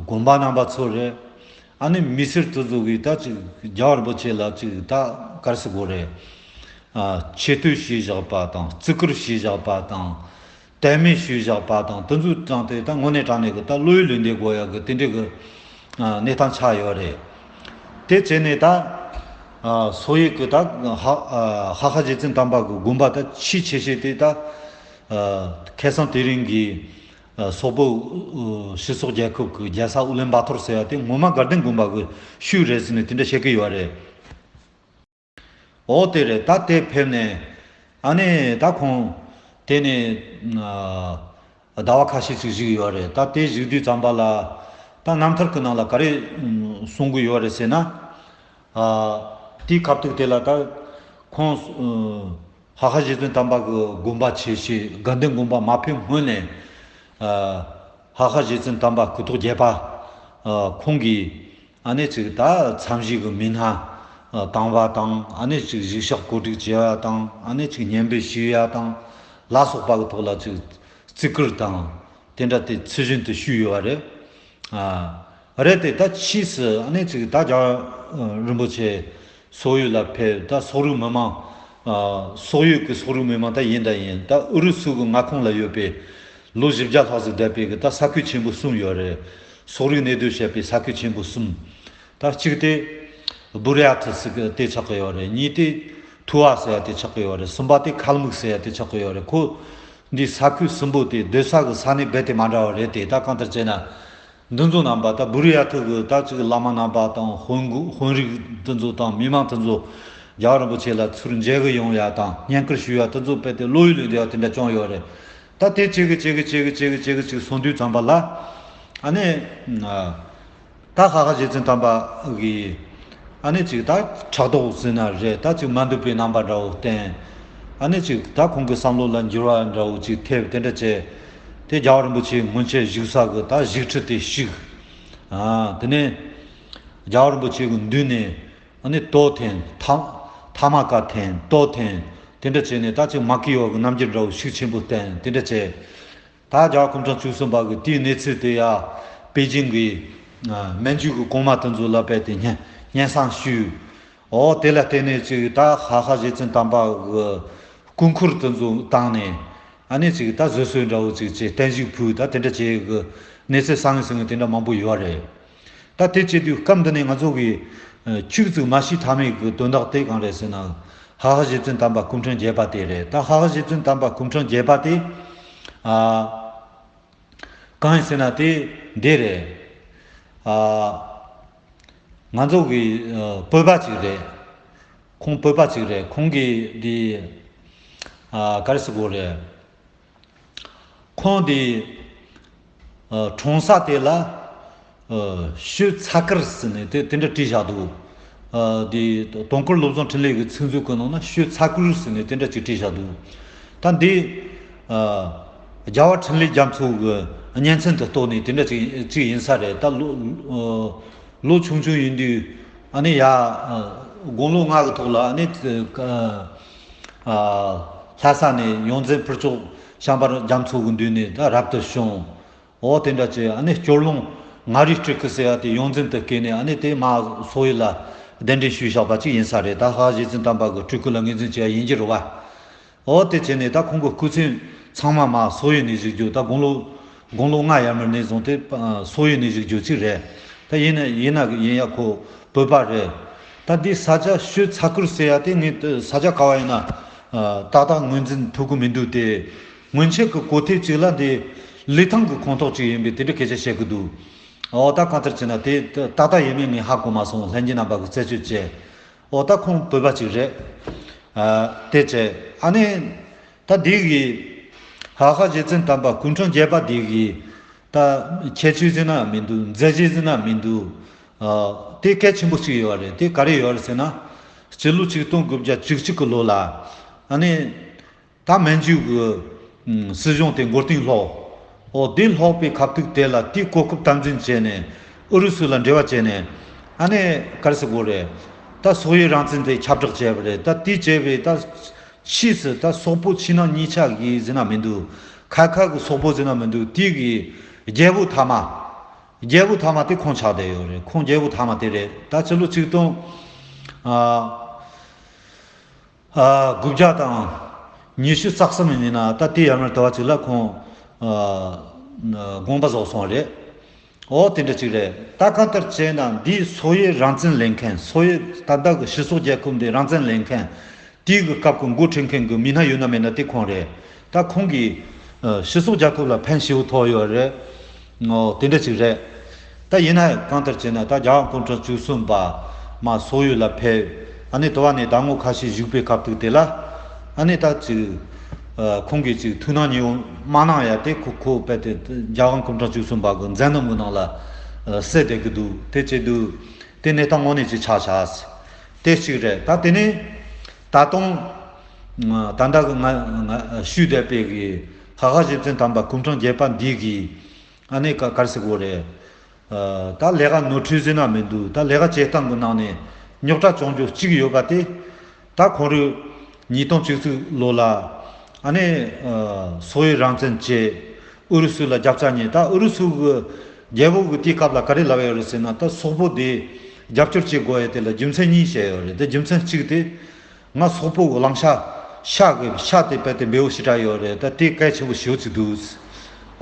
དགོན་པ་རྣམ་པ་ཚོ་རེད། ཨ་ནི་མི་སེར་དེ་ཚོ་གིས་ད་ཅིག་རྒྱལ་བ་རིན་པོ་ཆེ་ལ་ཅིག་ད་ག་རེ་ཟེར་དགོས་རེད། ཨ། ཆེ་བསྟོད་བྱས་བཞག་པ་དང་། བརྩི་བཀུར་བྱས་བཞག་པ་དང་། དད་མོས་བྱས་བཞག་པ་དང་། དེ་ཚོའི་སྟེང་དེ་ད་དངོས་གནས་དྲང་གནས་ཀྱི་ད་བློ་ཡུལ་ལས་འདས་དགོས་ཡག་གི་དེ་འདྲའི་གི་ཨ་གནས་སྟངས་ཆགས་ཡོད་རེད། དེ་བྱས་ནས་ད་ཨ་སོག་ཡུལ་གི་ད་ཧ་ཨ་ཧ་ཤ་རྗེ་བཙུན་དམ་པ་གི་དགོན་པ་ད་ཆེས་ཆེ་ཤོས་དེ་ད་ཨ་ཁ་སང་དེ་རིང་གི་ཨ་སོག་པོ་ཨ་སྤྱི་ཚོགས་རྒྱལ་ཁབ་ཀྱི་རྒྱལ་ས་ཨུ་ལན་བྷ་ཐོར་ཟེར་ཡ་དེ་ངོ་མ་དགའ་ལྡན་དགོན་པ་གི་ཤུལ་རེད་ཟེར་ནས་དེ་འདྲ་བཤད་ཀྱི་ཡོད་རེད། འོ་དེ་རེད། ད་དེ་ཕེབས་ནས་ཨ་ནི་ད་ཁོང་དེ་ནས་ཨ་ཟླ་བ་ཁ་ཤས་ཅིག་བཞུགས་ཡོད་རེད། ད་དེ་བཞུགས་དུས་ཙམ་པ་ལ་ད་རྣམ་ཐར་གྱི་ནང་ལ་ག་རེ་གསུང་གི་ཡོད་རེད་ཟེར་ན། ཨ་དེའི་སྐབས་དུས་དེ་ལ་ད་ཁོང་ཨ་ཧ་ཤ་རྗེ་བཙུན་དམ་པ་གི་དགོངས་པ་ཆེ་ཤོས་དགའ་ལྡན་དགོན་པ་མ་ཕེབས་སྔོན་ནས། ཨ་ཧ་ཤ་རྗེ་བཙུན་དམ་པ་སྐུ་ཐོག་བརྒྱད་པ་ཨ་ཁོང་གིས་ཨ་ནི་ཅིག་ད་མཚམས་བཞི་གི་མི་སྣ་ཨ་བཏང་བ་དང་། ཨ་ནི་ཅིག་གཞུག་ཕྱག་གོ་སྒྲིག་བྱེད་ཡ་དང་། ཨ་ནི་ཅིག་བསྙེན་པོ་ཞུ་ཡ་དང་ལ་སོགས་པ་གི་ཐོག་ལ་ཅིག་བརྩི་བཀུར་དང་དེ་འདྲ་དེ་ཚུལ་བཞིན་དུ་ཞུས་ཡོད་པ་རེད། ཨ་རེད་དེ། ད་ཕྱིས་སུ་ཨ་ནི་ཅིག་ད་རྒྱལ་བ་རིན་པོ་ཆེ་སོག་ཡུལ་ལ་ཕེབས། ད་སོག་རིགས་མི་མང་། ཨ་སོག་ཡུལ་གྱི་སོག་རིགས་མི་མང་ད་ཡིན་ད་ཡིན། ད་ཨུ་རུ་སུ་གི་མངའ་ཁོངས་ལ་ཡོད་པའི་ལོ་བཞི་བརྒྱ་ལྷག་ཟིག་བསྡད་པའི་གི་ད་ས་ཁུལ་ཆེན་པོ་གསུམ་ཡོད་རེད། སོག་རིགས་གནས་སྡོད་བྱེད་པའི་ས་ཁུལ་ཆེན་པོ་གསུམ། ད་གཅིག་དེ་བུ་རི་ཡ་ཐི་ཟེར་གི་དེ་ཆགས་ཀྱི་ཡོད་རེད། གཉིས་དེ་ཐུ་བ་ཟེར་ཡ་དེ་ཆགས་ཀྱི་ཡོད་རེད། གསུམ་པ་དེ་ཁལ་མུག་ཟེར་ཡ་དེ་ཆགས་ཀྱི་ཡོད་རེད། ཁོ་འདི་ས་ཁུལ་གསུམ་པོ་དེ་སྡོད་ས་གི་ས་གནས་རྦད་དེ་མ་འདྲ་བ་རེད་དེ། ད་གང་ལྟར་བྱས་ན། འདི་ཚོ་རྣམ་པ་ད་བུ་རི་ཡ་ཐི་གི་ད་ཅིག་བླ་མ་རྣམ་པ་དང་། དཔོན་དཔོན་རིགས་འདི་ཚོ་དང་མི་མང་འདི་ཚོ་རྒྱལ་བ་རིན་པོ་ཆེ་ལ་ཚུར་མཇལ་གི་ཡོང་ཡ་དང་བསྙེན་བཀུར་ཞུ་ཡ་འདི་ཚོ་རྦད་དེ་བློ་ཡུལ་ལས་འདས་པ་དེ་འདྲ་བྱུང་ཡོད་རེད། ད་དེ་བྱེད་གི་བྱེད་གི་བྱེད་གི་བྱེད་གི་བྱེད་གི་ཅིག་སོང་དུས་ཙམ་པ་ལ། ཨ་ནི། ད་ཧ་ཤ་རྗེ་བཙུན་དམ་པ་གིས་ཨ་ནི་ཅིག་ད་ཕྲག་དོག་ཟེར་ན་རེད། ད་ཅིག་མ་འདོད་པའི་རྣམ་པ་འདྲ་བོ་བསྟན། ཨ་ནི་ཅིག་ད་ཁོང་གི་བསམ་བློ་ལ་འགྱུར་བ་འདྲ་བོ་ཅིག་ཐེབས། དེ་འདྲ་བྱས་དེ་རྒྱལ་བ་རིན་པོ་ཆེ་སྔོན་ཆད་བཞུགས་ས་གི་ད་བཞུགས་ཁྲི་དེ་བཤིག། ཨ་དེ་ནས་རྒྱལ་བ་རིན་པོ་ཆེ་གི་མདུན་ནས་ཨ་ནི་ཏོ་འཐེན། ཐ་ཐ་མ་ཀ་འཐེན། ཏོ་འཐེན། དེ་འདྲ་བྱས་ནས་ད་ཅིག་མ་ཀི་ཡོ་གི་རྣམ་འགྱུར་འདྲ་བོ་ཤུགས་ཆེན་པོ་བསྟན། དེ་འདྲ་བྱས། ད་རྒྱལ་བ་སྐུ་ཕྲེང་བཅུ་གསུམ་པ་གི་དེའི་གནས་ཚུལ་དེ་ཡ་པེ་ཅིང་གི་ཨ་སྨན་བཅོས་ཀྱི་གོང་མ་དེ་ཚོ་ལ་རྦད་དེ་སྙན་སྙན་སེང་ཞུས། འོ་དེ་ལ་བརྟེན་ནས་ཅིག་ད་ཧ་ཤ་རྗེ་བཙུན་དམ་པ་གི་སྐུ་འཁོར་དེ་ཚོ་བཏང་ནས། ཨ་ནི་ཅིག་ད་བཟོད་གསོལ་འདྲ་བོ་ཅིག་བྱས། བརྟན་བཞུགས་ཕུལ། ད་དེ་འདྲ་བྱས་གི་གནས་ཚུལ་གསར་ངེས་གསར་ངེས་དེ་འདྲ་མང་པོ་ཡོད་རེད། ད་དེ་བྱེད་དུས་སྐབས་འདི་ནས་ང་ཚོ་གིས་ཨ་ཁྱུག་ཙིག་མ་ཤེས་ཐབས་མེད་ཀྱི་དོན་དག་དེ་གང་རེད་ཟེར་ན། ཧ་ཤ་རྗེ་བཙུན་དམ་པ་སྐུ་ཕྲེང་བརྒྱད་པ་དེ་རེད། ད་ཧ་ཤ་རྗེ་བཙུན་དམ་པ་སྐུ་ཕྲེང་བརྒྱད་པ་དེ་ཨ་གང་ཡིན་ཟེར་ན་དེ་འདི་རེད། ཨ་ང་ཚོ་གི་ཨ་བོད་པ་ཅིག་རེད། ཁོང་བོད་པ་ཅིག་རེད། ཁོང་གིས་འདི་ཨ་ག་རེ་ཟེར་དགོས་རེད། ཁོང་དེ་ཨ་གྲོང་གསེབ་དེ་ལ་ཨ་ཤོད་ཚ་དཀར་ཟེར་ནས་དེ་དེ་འདྲ་བྲིས་བཞག་འདུག། ཨ་དེ་དུས་འཁོར་བློ་བཟང་འཕྲིན་ལས་ཀྱི་ཚིག་མཛོད་ཀྱི་ནང་ན་ཤོད་ཚ་དཀར་ཟེར་ནས་དེ་འདྲ་ཅིག་བྲིས་བཞག་འདུག། ད་འདི་ཨ་རྒྱལ་བ་འཕྲིན་ལས་རྒྱ་མཚོ་གི་གཉེན་ཚན་དུ་གཏོགས་ནས་དེ་འདྲ་ཅིག་ཅིག་ཡིན་ས་རེད། ད་ལོ་ཨ་ལོ་ཆུང་ཆུང་ཡིན་དུས་ཨ་ནི་ཡ་ཨ་དགུང་ལོ་ལྔ་གི་ཐོག་ལ་ཨ་ནི་ཨ་ཨ་ལྷ་ས་ནས་ཡོངས་འཛིན་ཕུར་ལྕོག་བྱམས་པ་རྒྱ་མཚོ་གི་མདུན་ནས་ད་རབ་ཏུ་བྱུང་། འོ་དེ་འདྲ་བྱས། ཨ་ནི་སྐྱོར་ལུང་ང་རིའི་སྤྲུལ་སྐུ་ཟེར་ཡ་དེ་ཡོངས་འཛིན་དུ་བསྐོས་ནས། ཨ་ནི་དེ་མ་སོག་ཡུལ་ལ་གདན་འདྲེན་ཞུས་བཞག་པ་ཅིག་ཡིན་ས་རེད། ད་ཧ་ཤ་རྗེ་བཙུན་དམ་པ་གི་སྤྲུལ་སྐུ་ལ་ངོས་འཛིན་བྱེད་ཡ་ཡིན་གྱི་རེད་བ། འོ་དེ་བྱས་ནས་ད་ཁོང་གི་སྐུ་ཚེ་ ཚང་མ་མར་སོག་ཡུལ་ནས་བཞུགས་རྒྱུ། ད་དགུང་ལོ་དགུང་ལོ་ལྔ་ཡར་མར་ནས་བཟུང་སྟེ་ཨ་སོག་ཡུལ་ནས་བཞུགས་རྒྱུ་ཅིག་རེད། ད་ཡིན་ན་ཡིན་ན་ཡིན་ཡ་ཁོ་བོད་པ་རེད། ད་འདི་ས་ཆ་ཤོད་ཚ་ཁུལ་ཟེར་ཡ་དེ་ངས་ས་ཆ་ག་བ་ཡིན་ན་ཨ་ཏག་ཏག་ངོས་འཛིན་ཐུབ་ཀྱི་མི་འདུག་སྟེ། སྔོན་ཆད་ཀྱི་གོ་ཐོས་གཅིག་ལ་འདི་ལི་ཐང་གི་ཁོངས་གཏོགས་གཅིག་ཡིན་པའི་དེ་འདྲ་སྐད་ཆ་བཤད་ཀྱི་འདུག། ཨོ་ད་གང་ལྟར་བྱས་ན་དེ་ཏག་ཏག་ཡིན་མིན་ངས་ཧ་གོ་མ་སོང་། ལྷན་རྒྱས་རྣམ་པ་གིས་རྩད་གཅོད་བྱས། ཨོ་ད་ཁོང་བོད་པ་ཅིག་རེད། ཨ་དེ་བྱས་ཨ་ནི། ད་འདི་གི་ཧ་ཧ་རྗེ་བཙུན་དམ་པ་སྐུ་ཕྲེང་བརྒྱད་པ་འདི་གི་ད་ཁྱད་ཆོས་ཟེར་ན་མི་འདུག། མཛད་རྗེས་ཟེར་ན་མི་འདུག། ཨ་དེ་གལ་ཆེན་པོ་ཞིག་ཡོད་རེད། དེ་ག་རེ་ཡོད་རེད་ཟེར་ན། སྤྱི་ལོ་ཆིག་སྟོང་དགུ་བརྒྱ་བཅུ་གཅིག་གི་ལོ་ལ་ཨ་ནི། ད་མན་ཇུ་གི་ཨ་སྲིད་གཞུང་དེ་མགོ་རྟིང་སློག། ཨོ་དེ་སློག་པའི་སྐབས་དུས་དེ་ལ་དེའི་གོ་སྐབས་དམ་འཛིན་བྱས་ནས་ཨུ་རུ་སུ་ལ་འབྲེལ་བ་བྱས་ནས་ཨ་ནི་ག་རེ་ཟེར་དགོས་རེད། ད་སོག་ཡུལ་རང་བཙན་དེ་ཁྱབ་བསྒྲགས་བྱས་པ་རེད། ད་དེ་བྱས་པའི་ད་ཕྱིས་སུ་ད་སོག་པོ་ཕྱི་ནང་གཉིས་ཆ་གི་ཟེར་ན་མི་འདུག། ཁ་ཁ་གི་སོག་པོ་ཟེར་ན་མི་འདུག། དེ་གི་རྒྱལ་པོ་ཐ་མ། རྒྱལ་པོ་ཐ་མ་དེ་ཁོང་ཆགས་བསྡད་ཡོད་རེད། ཁོང་རྒྱལ་པོ་ཐ་མ་དེ་རེད། ད་ཕྱི་ལོ་ཆིག་སྟོང་ཨ། ཨ་དགུ་བརྒྱ་དང་ཉི་ཤུ་རྩ་གསུམ་ཡིན་ན་ད་དེ་ཡར་མར་དུ་བ་ཅིག་ལ་ཁོང་ཨ་དགོངས་པ་རྫོགས་སོང་རེད། ཨོ་དེ་འདྲ་ཅིག་རེད། ད་གང་ལྟར་བྱས་ན་འདིའི་སོག་ཡུལ་རང་བཙན་ལེན་མཁན། སོག་ཡུལ་ད་ལྟ་གི་སྤྱི་ཚོགས་རྒྱལ་ཁབ་འདི་རང་བཙན་ལེན་མཁན་དེའི་གི་སྐབས་ཀྱི་འགོ་ཁྲིད་མཁན་གྱི་མི་སྣ་ཡོད་ན་མེད་ན་དེ་ཁོང་རེད། ད་ཁོང་གིས་ཨ་སྤྱི་ཚོགས་རྒྱལ་ཁབ་ལ་ཕན་ཞེ་པོ་ཐོགས་ཡོད་རེད། ཨོ་དེ་འདྲ་ཅིག་རེད། ད་ཡིན་ན་གང་ལྟར་བྱས་ན་ད་རྒྱལ་བ་སྐུ་ཕྲེང་བཅུ་གསུམ་པ་མར་སོག་ཡུལ་ལ་ཕེབས། ཨ་ནི་དུ་བ་ནས་ཟླ་ངོ་ཁ་ཤས་བཞུགས་པའི་སྐབས་དུས་དེ་ལ་ཨ་ནི་ད་ཅིག་ཨ་ཁོང་གིས་ཅིག་ཐུགས་སྣང་ཉེ་བོ་མ་གནང་ཡ་དེ་ཁོ་ཁོ་རྦད་དེ་རྒྱལ་བ་སྐུ་ཕྲེང་བཅུ་གསུམ་པ་གི་མཛད་རྣམ་གི་ནང་ལ་ཨ་གསལ་བསྡད་ཀྱི་འདུག། དེ་བྱས་དུས་དེ་གནས་སྟངས་དངོས་གནས་ཅིག་ཆགས་ཤག། དེ་གཅིག་རེད། ད་དེ་ནས་ད་དུང་ད་ལྟ་གི་ང་ང་ཞུས་བསྡད་པའི་གི་ཧ་ཧ་རྗེ་བཙུན་དམ་པ་སྐུ་ཕྲེང་བརྒྱད་པ་འདི་གི་ཨ་ནི་ག་ག་རེ་ཟེར་དགོས་རེད། ཨ་ད་ལས་ཀ་ནོར་འཁྲུལ་ཟེར་ན་མི་འདུག། ད་ལས་ཀ་བྱེད་སྟངས་ཀྱི་ནང་ནས་རྙོག་དྲ་བྱུང་རྒྱུ་གཅིག་ཡོད་པ་དེ། ད་ཁོང་རང་ཉིས་སྟོང་བཅུ་གཅིག་ལོ་ལ་ཨ་ནི་ཨ་སོག་ཡུལ་རང་བཙན་བྱས། ཨུ་རུ་སུ་ལ་རྒྱབ་སྐྱོར་བྱས། ད་ཨུ་རུ་སུ་གི་རྒྱལ་པོ་གི་དེའི་སྐབས་ལ་ག་རེ་ལབ་ཡོད་རེད་ཟེར་ན། ད་སོག་པོ་དེ་རྒྱབ་སྐྱོར་བྱེད་དགོས་ཡ་དེ་ལ་རྒྱུ་མཚན་གཉིས་བཤད་ཡོད་རེད། ད་རྒྱུ་མཚན་གཅིག་དེ། ང་སོག་པོ་གི་གླང་ཤ་ཤ་གི་ཤ་དེ་རྦད་དེ་འབེལ་པོ་ཞེ་དྲག་ཡོད་རེད། ད་དེ་གལ་ཆེན་པོ་ཞེ་པོ་ཅིག་འདུག།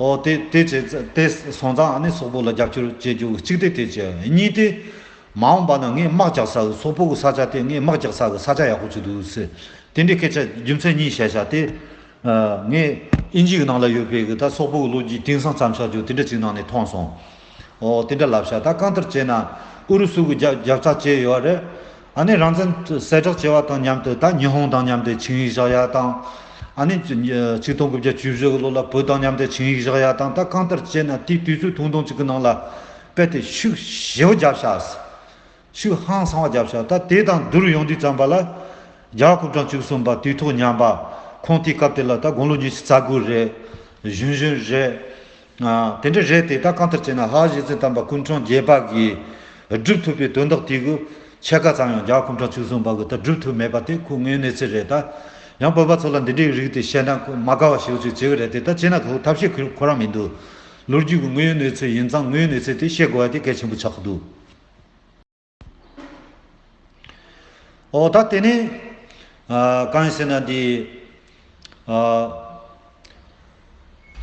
ཨོ་དེ་དེ་བྱས་དེ་སོང་ཙང་ཨ་ནི་སོག་པོ་ལ་རྒྱབ་སྐྱོར་བྱེད་རྒྱུ་གཅིག་དེ་དེ་བྱས། གཉིས་དེ་མ་འོངས་པ་ན་ངས་དམག་རྒྱག་ས་གི་སོག་པོ་གི་ས་ཆ་དེ་ངས་དམག་རྒྱག་ས་གི་ས་ཆ་ཡག་པོ་ཅིག་འདུག་ཟེར། དེ་འདྲའི་སྐད་ཆ་རྒྱུ་མཚན་གཉིས་བཤད་བཞག་སྟེ། ཨ་ངས་དབྱིན་ཇི་གི་ནང་ལ་ཡོད་པའི་གི་ད་སོག་པོ་གི་ལོ་རྒྱུས་དེང་སང་ཙམ་ཆགས་རྒྱུ་དེ་འདྲ་ཅིག་ནང་ནས་མཐོང་སོང་། ཨོ་དེ་འདྲ་ལབ་ཤག། ད་གང་ལྟར་བྱས་ན་ཨུ་རུ་སུ་གི་རྒྱབ་རྒྱབ་རྩ་བྱས་ཡོད་རེད། ཨ་ནི་རང་བཙན་གསལ་བསྒྲགས་བྱས་པ་དང་མཉམ་དུ་ད་ཉི་ཧོང་དང་མཉམ་དུ་ཆིངས་ཡིག་བཞག་ཡ་དང་། ཨ་ནི་ཆིག་སྟོང་དགུ་བརྒྱ་བཅུ་བཞི་གི་ལོ་ལ་བོད་དང་མཉམ་དུ་ཆིངས་ཡིག་བཞག་ཡ་དང་། ད་གང་ལྟར་བྱས་ན་དེའི་དུས་ཚོད་ཐུང་ཐུང་ཅིག་གི་ནང་ལ་རྦད་དེ་ཤུགས་ཞེ་པོ་བརྒྱབ་ཤག། ཤུགས་ཧང་སང་བ་བརྒྱབ་ཤག། ད་དེ་དང་བསྡུར་ཡོང་དུས་ཙམ་པ་ལ། རྒྱལ་བ་སྐུ་ཕྲེང་བཅུ་གསུམ་པ་དུས་ཐོག་ཉམས་པ། ཁོང་དེའི་སྐབས་དེ་ལ་ད་དགུང་ལོ་ཉི་ཤུ་རྩ་དགུ་རེད། གཞོན་གཞོན་རེད། ཨ་དེ་འདྲ་རེད་དེ། ད་གང་ལྟར་བྱས་ན་ཧ་རྗེ་བཙུན་དམ་པ་སྐུ་ཕྲེང་བརྒྱད་པ་གིས་སྒྲུབ་ཐུབ་པའི་དོན་དག་དེ་གི་ཕྱེད་ཀ་ཙམ་ཡང་རྒྱལ་བ་སྐུ་ཕྲེང་བཅུ་གསུམ་པ་གིས་ད་སྒྲུབ་ཐུབ་མེད་པ་དེ་ཁོ་དངོས་ཡོད་གནས་ཚུལ་རེད། ད་ཡང་བོད་པ་ཚོ་ལ་འདི་འདྲའི་རིགས་དེ་བཤད་ན་ཁོ་མ་དགའ་བ་ཞེ་པོ་ཅིག་བྱེད་གི་རེད་དེ། ད་བྱས་ན་ཁོ་ཐབས་ཤེས་ཁོ་རང་མི་འདུག། ལོ་རྒྱུས་ཀྱི་དངོས་ཡོད་གནས་ཚུལ་ཡིན་ཙང་དངོས་ཡོད་གནས་ཚུལ་དེ་བཤད་དགོས་པ་དེ་གལ་ཆེན་པོ་ཆགས་ཀྱི་འདུག། ཨོ་ད་དེ་ནས་ཨ་གང་ཡིན་ཟེར་ན་འདི་ཨ་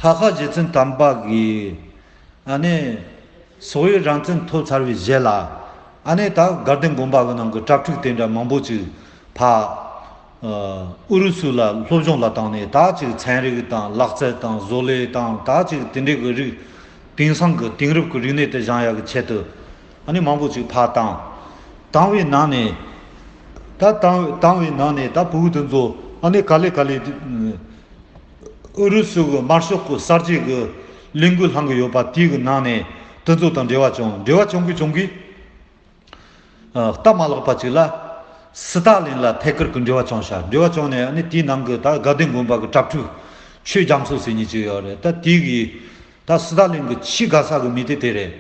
ཧ་ཧ་རྗེ་བཙུན་དམ་པ་གིས་ཨ་ནི་སོག་ཡུལ་རང་བཙན་ཐོབ་ཚར་བའི་རྗེས་ལ་ཨ་ནི་ད་དགའ་ལྡན་དགོན་པ་གི་ནང་གི་གྲྭ་ཕྲུག་དེ་འདྲ་མང་པོ་ཅིག་ཕར་ཨུ་རུ་སུ་ལ་སློབ་སྦྱོང་ལ་བཏང་ནས། ད་ཅིག་ཚན་རིག་དང་ལག་རྩལ་དང་བཟོ་ལས་དང་། ད་ཅིག་དེ་འདྲའི་གི་རིགས་དེང་སང་གི་དེང་རབས་ཀྱི་རིག་གནས་དེ་སྦྱང་ཡག་གི་ཆེད་དུ་ཨ་ནི་མང་པོ་ཅིག་ཕར་བཏང་། བཏང་བའི་ནང་ནས། ད་བཏང་བཏང་བའི་ནང་ནས་ད་ཕྲུ་གུ་དེ་ཚོ་ཨ་ནི་ག་ལེ་ག་ལེ་ཨུ་རུ་སུ་གི་དམར་ཤོག་གི་གསར་བརྗེ་གི་ལས་འགུལ་བསླང་གི་ཡོད་པ་དེ་གི་ནང་ནས་དེ་ཚོ་དང་འབྲེལ་བ་བྱུང་། འབྲེལ་བ་བྱུང་གི་བྱུང་གི། ཨ་སྟབས་མ་ལེགས་པ་ཅིག་ལ་སི་ཏཱ་ལིན་ལ་ཐད་ཀར་གྱི་འབྲེལ་བ་བྱུང་ཤག། འབྲེལ་བ་བྱུང་ནས་ཨ་ནི་དེའི་ནང་གི་ད་དགའ་ལྡན་དགོན་པ་གི་གྲྭ་ཕྲུག་ཆོས་རྒྱ་མཚོ་ཟེར་མཁན་ཅིག་ཡོད་རེད། ད་དེ་གིས་ད་སི་ཏཱ་ལིན་གྱི་ཆེས་དགའ་ས་གི་མི་དེ་དེ་རེད།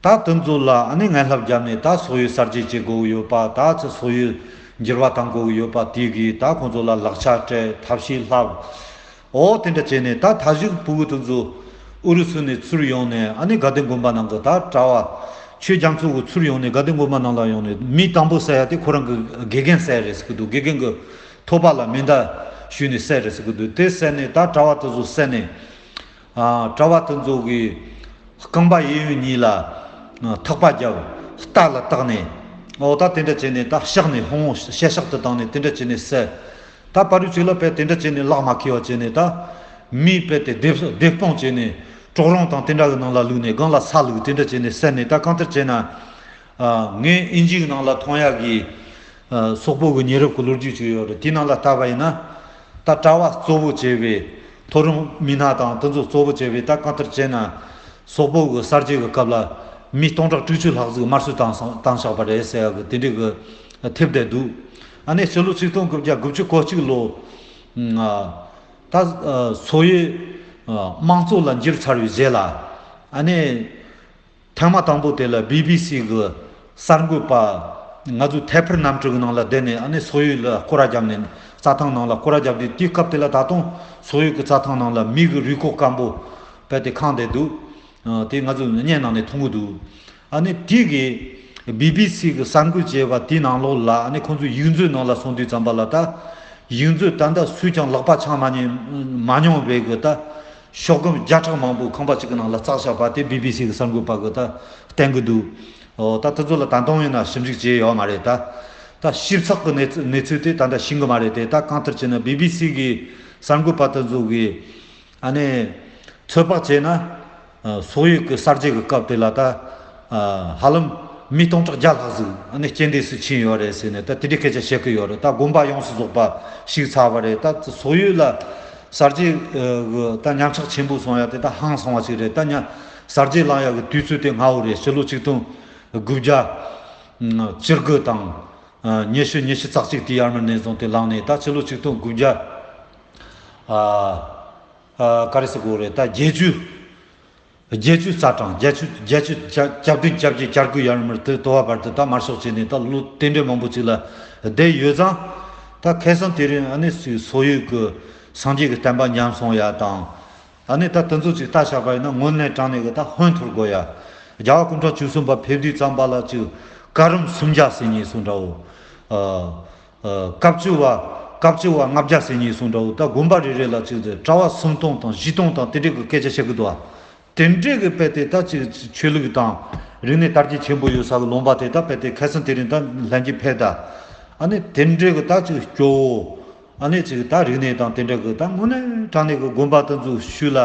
ད་དེ་ཚོ་ལ་ཨ་ནི་ངན་ལྷབ་བརྒྱབ་ནས། ད་སོག་ཡུལ་གསར་བརྗེ་བྱེད་དགོས་ཀྱི་ཡོད་པ། ད་ཚེ་སོག་ཡུལ་འགྱུར་བ་གཏང་དགོས་ཀྱི་ཡོད་པ། དེ་གིས་ད་ཁོང་ཚོ་ལ་ལག་ཆ་སྤྲད། ཐབས་ཤེས་ལྷབ། ཨོ་དེ་འདྲ་བྱས་ནས་ད་ད་གཞུག་ཕྲུ་གུ་དེ་ཚོ་ཨུ་རུ་སུ་ནས་ཚུར་ཡོང་ནས་ཨ་ནི་དགའ་ལྡན་དགོན་པ་ནང་གི་ད་གྲྭ་བ་ཆོས་རྒྱ་མཚོ་གི་ཚུར་ཡོང་ནས། དགའ་ལྡན་དགོན་པ་ནང་ལ་ཡོང་ནས་མི་དང་པོ་བསད་ཡ་དེ་ཁོ་རང་གི་དགེ་རྒན་བསད་རེད་ཟེར་གི་འདུག། དགེ་རྒན་གི་ཐོད་པ་ལ་མེ་མདའ་ ཞུས་ནས་བསད་རེད་ཟེར་གི་འདུག་དེ་བསད་ནས་ད་གྲྭ་བ་དེ་ཚོ་བསད་ནས། ཨ། གྲྭ་བ་དེ་ཚོ་གི་རྐང་པ་གཡས་གཡོན་གཉིས་ལ་ཨ་ཐག་པ་བརྒྱབ། རྟ་ལ་བཏགས་ནས། འོ་ད་དེ་འདྲ་བྱས་ནས་ད་གཤེགས་ནས་ཕུང་བོ་ཤ་ཤག་ཏུ་བཏང་ནས་དེ་འདྲ་བྱས་ནས་བསད། ད་བར་དུ་ཅིག་ལ་དཔེ་དེ་འདྲ་བྱས་ནས་ལག་མ་ཁེལ་བ་བྱས་ནས་ད་མི་དཔེ་དེ་སྡེབ་སྡེབ་སྤོང་བྱས་ནས་གྲོག་རོང་དང་དེ་འདྲ་གི་ནང་ལ་བླུགས་ནས་སྒང་ལ་ས་བླུགས། དེ་འདྲ་བྱས་ནས་བསད་ནས། ད་གང་ལྟར་བྱས་ན། ཨ། ངས་དབྱིན་ཇིའི་ནང་ལ་མཐོང་ཡག་གི། ཨ། སོག་པོ་གི་ཉེ་རབས་ཀྱི་ལོ་རྒྱུས་ཅིག་ཡོད་རེད། དེའི་ནང་ལ་ལྟ་བ་ཡིན་ན། ད་གྲྭ་བ་གཙོ་བོ་བྱས་པའི་མཐོ་རིམ་མི་སྣ་དང་དེ་ཚོ་གཙོ་བོ་བྱས་པའི། ད་གང་ལྟར་བྱས་ན་སོག་པོ་གི་གསར་བརྗེ་གི་སྐབས་ལ་མི་སྟོང་ཕྲག་དྲུག་ཅུ་ལྷག་ཟིག་དམར་གསོད་བཏང་སོང་། བཏང་བཞག་པ་རེད་ཟེར་ཡག་གི་དེ་འདྲའི་གི་ཐེབས་བསྡད་འདུག་ཨ་ནི་ཕྱི་ལོ་ཆིག་སྟོང་དགུ་བརྒྱ་དགུ་བཅུ་གོ་གཅིག་ལོ། ཨ། ད། ཨ། སོག་ཡུལ། ཨ། དམངས་གཙོ་ལ་འགྱུར་ཚར་བའི་རྗེས་ལ། ཨ་ནི། ཐེངས་མ་དང་པོ་དེ་ལ་བི་བི་སི་གི་གསར་འགོད་པ་ང་ཚོའི་ཐད་འཕུར་གནམ་གྲུ་གི་ནང་ལ་བསྡད་ནས། ཨ་ནི་སོག་ཡུལ་ལ་སྐོར་ར་བརྒྱབ་ནས། རྩྭ་ཐང་ནང་ལ་སྐོར་ར་བརྒྱབ་དུས། དེའི་སྐབས་དེ་ལ་ད་དུང་སོག་ཡུལ་གི་རྩྭ་ཐང་ནང་ལ་མི་གི་རུས་ཁོག་སྐམ་པོ་དཔེ་དེ་ཁེངས་བསྡད་འདུག་ཨ། དེ་ང་ཚོས་བརྙན་ནང་ནས་མཐོང་གི་འདུག་ཨ་ནི་དེ་གི་བི་བི་སི་གི་གསར་འགོད་བྱས་པ་དེའི་ནང་ལོགས་ལ། ཨ་ནི་ཁོང་ཚོའི་ཡིག་མཛོད་ནང་ལ་སོང་དུས་ཙམ་པ་ལ། ད་ཡིག་མཛོད་ད་ལྟ་སུས་ཀྱང་ལག་པ་འཆང་མ་མྱོང་མ་མྱོང་བའི་གི་ད་ཤོག་སྒམ་བརྒྱ་ཕྲག་མང་པོ་ཁང་པ་གཅིག་གི་ནང་ལ་བསགས་བཞག་པ་དེ་བི་བི་སི་གི་གསར་འགོད་པ་གིས་ད་བསྟན་གི་འདུག་ཨོ། ད་དེ་ཚོ་ལ་ད་དུང་ཡིན་ན་ཞིབ་འཇུག་བྱས་ཡོད་མ་རེད། ད་ད་ཞིབ་ཚགས་གི་གནས་ཚུལ་གནས་ཚུལ་དེ་ད་ལྟ་ཤེས་གི་མ་རེད་དེ། ད་གང་ལྟར་བྱས་ན་བི་བི་སི་གི་གསར་འགོད་པ་དེ་ཚོ་གིས། ཨ་ནི་ཚོད་དཔག་བྱས་ན། ཨ། སོག་ཡུལ་གྱི་གསར་བརྗེ་གི་སྐབས་དེ་ལ་ད། ཨ། ཧ་ལམ་མི་སྟོང་ཕྲག་བརྒྱ་ལྷག་ཟིག་ཨ་ནི་རྐྱེན་འདས་སུ་ཕྱིན་ཡོད་རེད་ཟེར་ནས། ད་དེ་འདྲའི་སྐད་ཆ་བཤད་གི་ཡོད་རེད། ད་དགོན་པ་ཡོངས་སུ་རྫོགས་པ་ཞིག་ཚར་བ་རེད། ད་སོག་ཡུལ་ལ་གསར་བརྗེ་གི་ད་ཉམས་ཆག་ཆེན་པོ་སོང་ཡ་དེ་ད་ཧང་སང་བ་ཞིག་རེད། ད་ཉ་གསར་བརྗེ་ལངས་ཡ་གི་དུས་ཚོད་དེ་སྔ་བོ་རེད། ཕྱི་ལོ་ཆིག་སྟོང་དགུ་བརྒྱ་བཅུ་དགུ་དང་། ཨ། ཉི་ཤུ་ཉི་ཤུ་རྩ་གཅིག་དེའི་ཡར་མར་ནས་བཟུང་སྟེ་ལངས་ནས། ད་ཕྱི་ལོ་ཆིག་སྟོང་དགུ་བརྒྱ། ཨ། ཨ། ག་རེ་ཟེར་དགོས་རེད། ད་བརྒྱད་ཅུ། བརྒྱད་ཅུ་རྩ་གྲངས། བརྒྱད་ཅུ། བརྒྱད་ཅུ་གྱ་གྱ་བདུན། གྱ་བརྒྱད། གྱ་དགུ་ཡར་མར་དུ་དོ་བ་བར་དུ་ད་དམར་ཤོག་བྱས་ནས་ད་ལོ་དེ་འདྲའི་མང་པོ་ཅིག་ལ་བསྡད་ཡོད་ཙང་། ད་ཁ་སང་དེ་རིང་ཨ་ནི་སོག་ཡུལ་གྱི་སངས་རྒྱས་ཀྱི་བསྟན་པ་ཉམས་སོང་ཡ་དང་། ཨ་ནི་ད་དེ་ཚོ་ཅིག་ལྟ་བཞག་པ་ཡིན་ན། དངོས་གནས་དྲང་གནས་ཀྱི་ད་ཧོན་འཐོར་དགོས་ཡ། རྒྱལ་བ་སྐུ་ཕྲེང་བཅུ་གསུམ་པ་ཕེབས་དུས་ཙམ་པ་ལ་ཅིག་བཀའ་རིམ་སུམ་བརྒྱ་ཟེར་མཁན་སོང་འདྲ་བོ། ཨ། ཨ། བཀའ་བཅུ་བ། བཀའ་བཅུ་བ་ལྔ་བརྒྱ་ཟེར་མཁན་སོང་འདྲ་བོ། ད་དགོན་པ་རེ་རེ་ལ་ཅིག་གྲྭ་བ་སུམ་སྟོང་དང་བཞི་སྟོང་དང་དེ་འདྲའི་གི་སྐད་ཆ་བཤད་གི་འདུག་ཨ། དེ་འདྲའི་གི་དཔེ་དེ་ད་ཅིག་ཆོས་ལུགས་དང་རིག་གནས་དར་རྒྱས་ཆེན་པོ་ཡོད་ས་གི་ལུང་པ་དེ། ད་དཔེ་དེ་ཁ་སང་དེ་རིང་ད་ལྷན་རྒྱས་ཕེབས་ད། ཨ་ནི་དེ་འདྲའི་གི་ད་ཅིག་སྐྱོ་བོ། ཨ་ནི་ཅིག་ད་རིག་གནས་དང་དེ་འདྲ་གི་ད་དངོས་གནས་དྲང་གནས་གི་དགོན་པ་དེ་ཚོ་ཤུལ་ལ།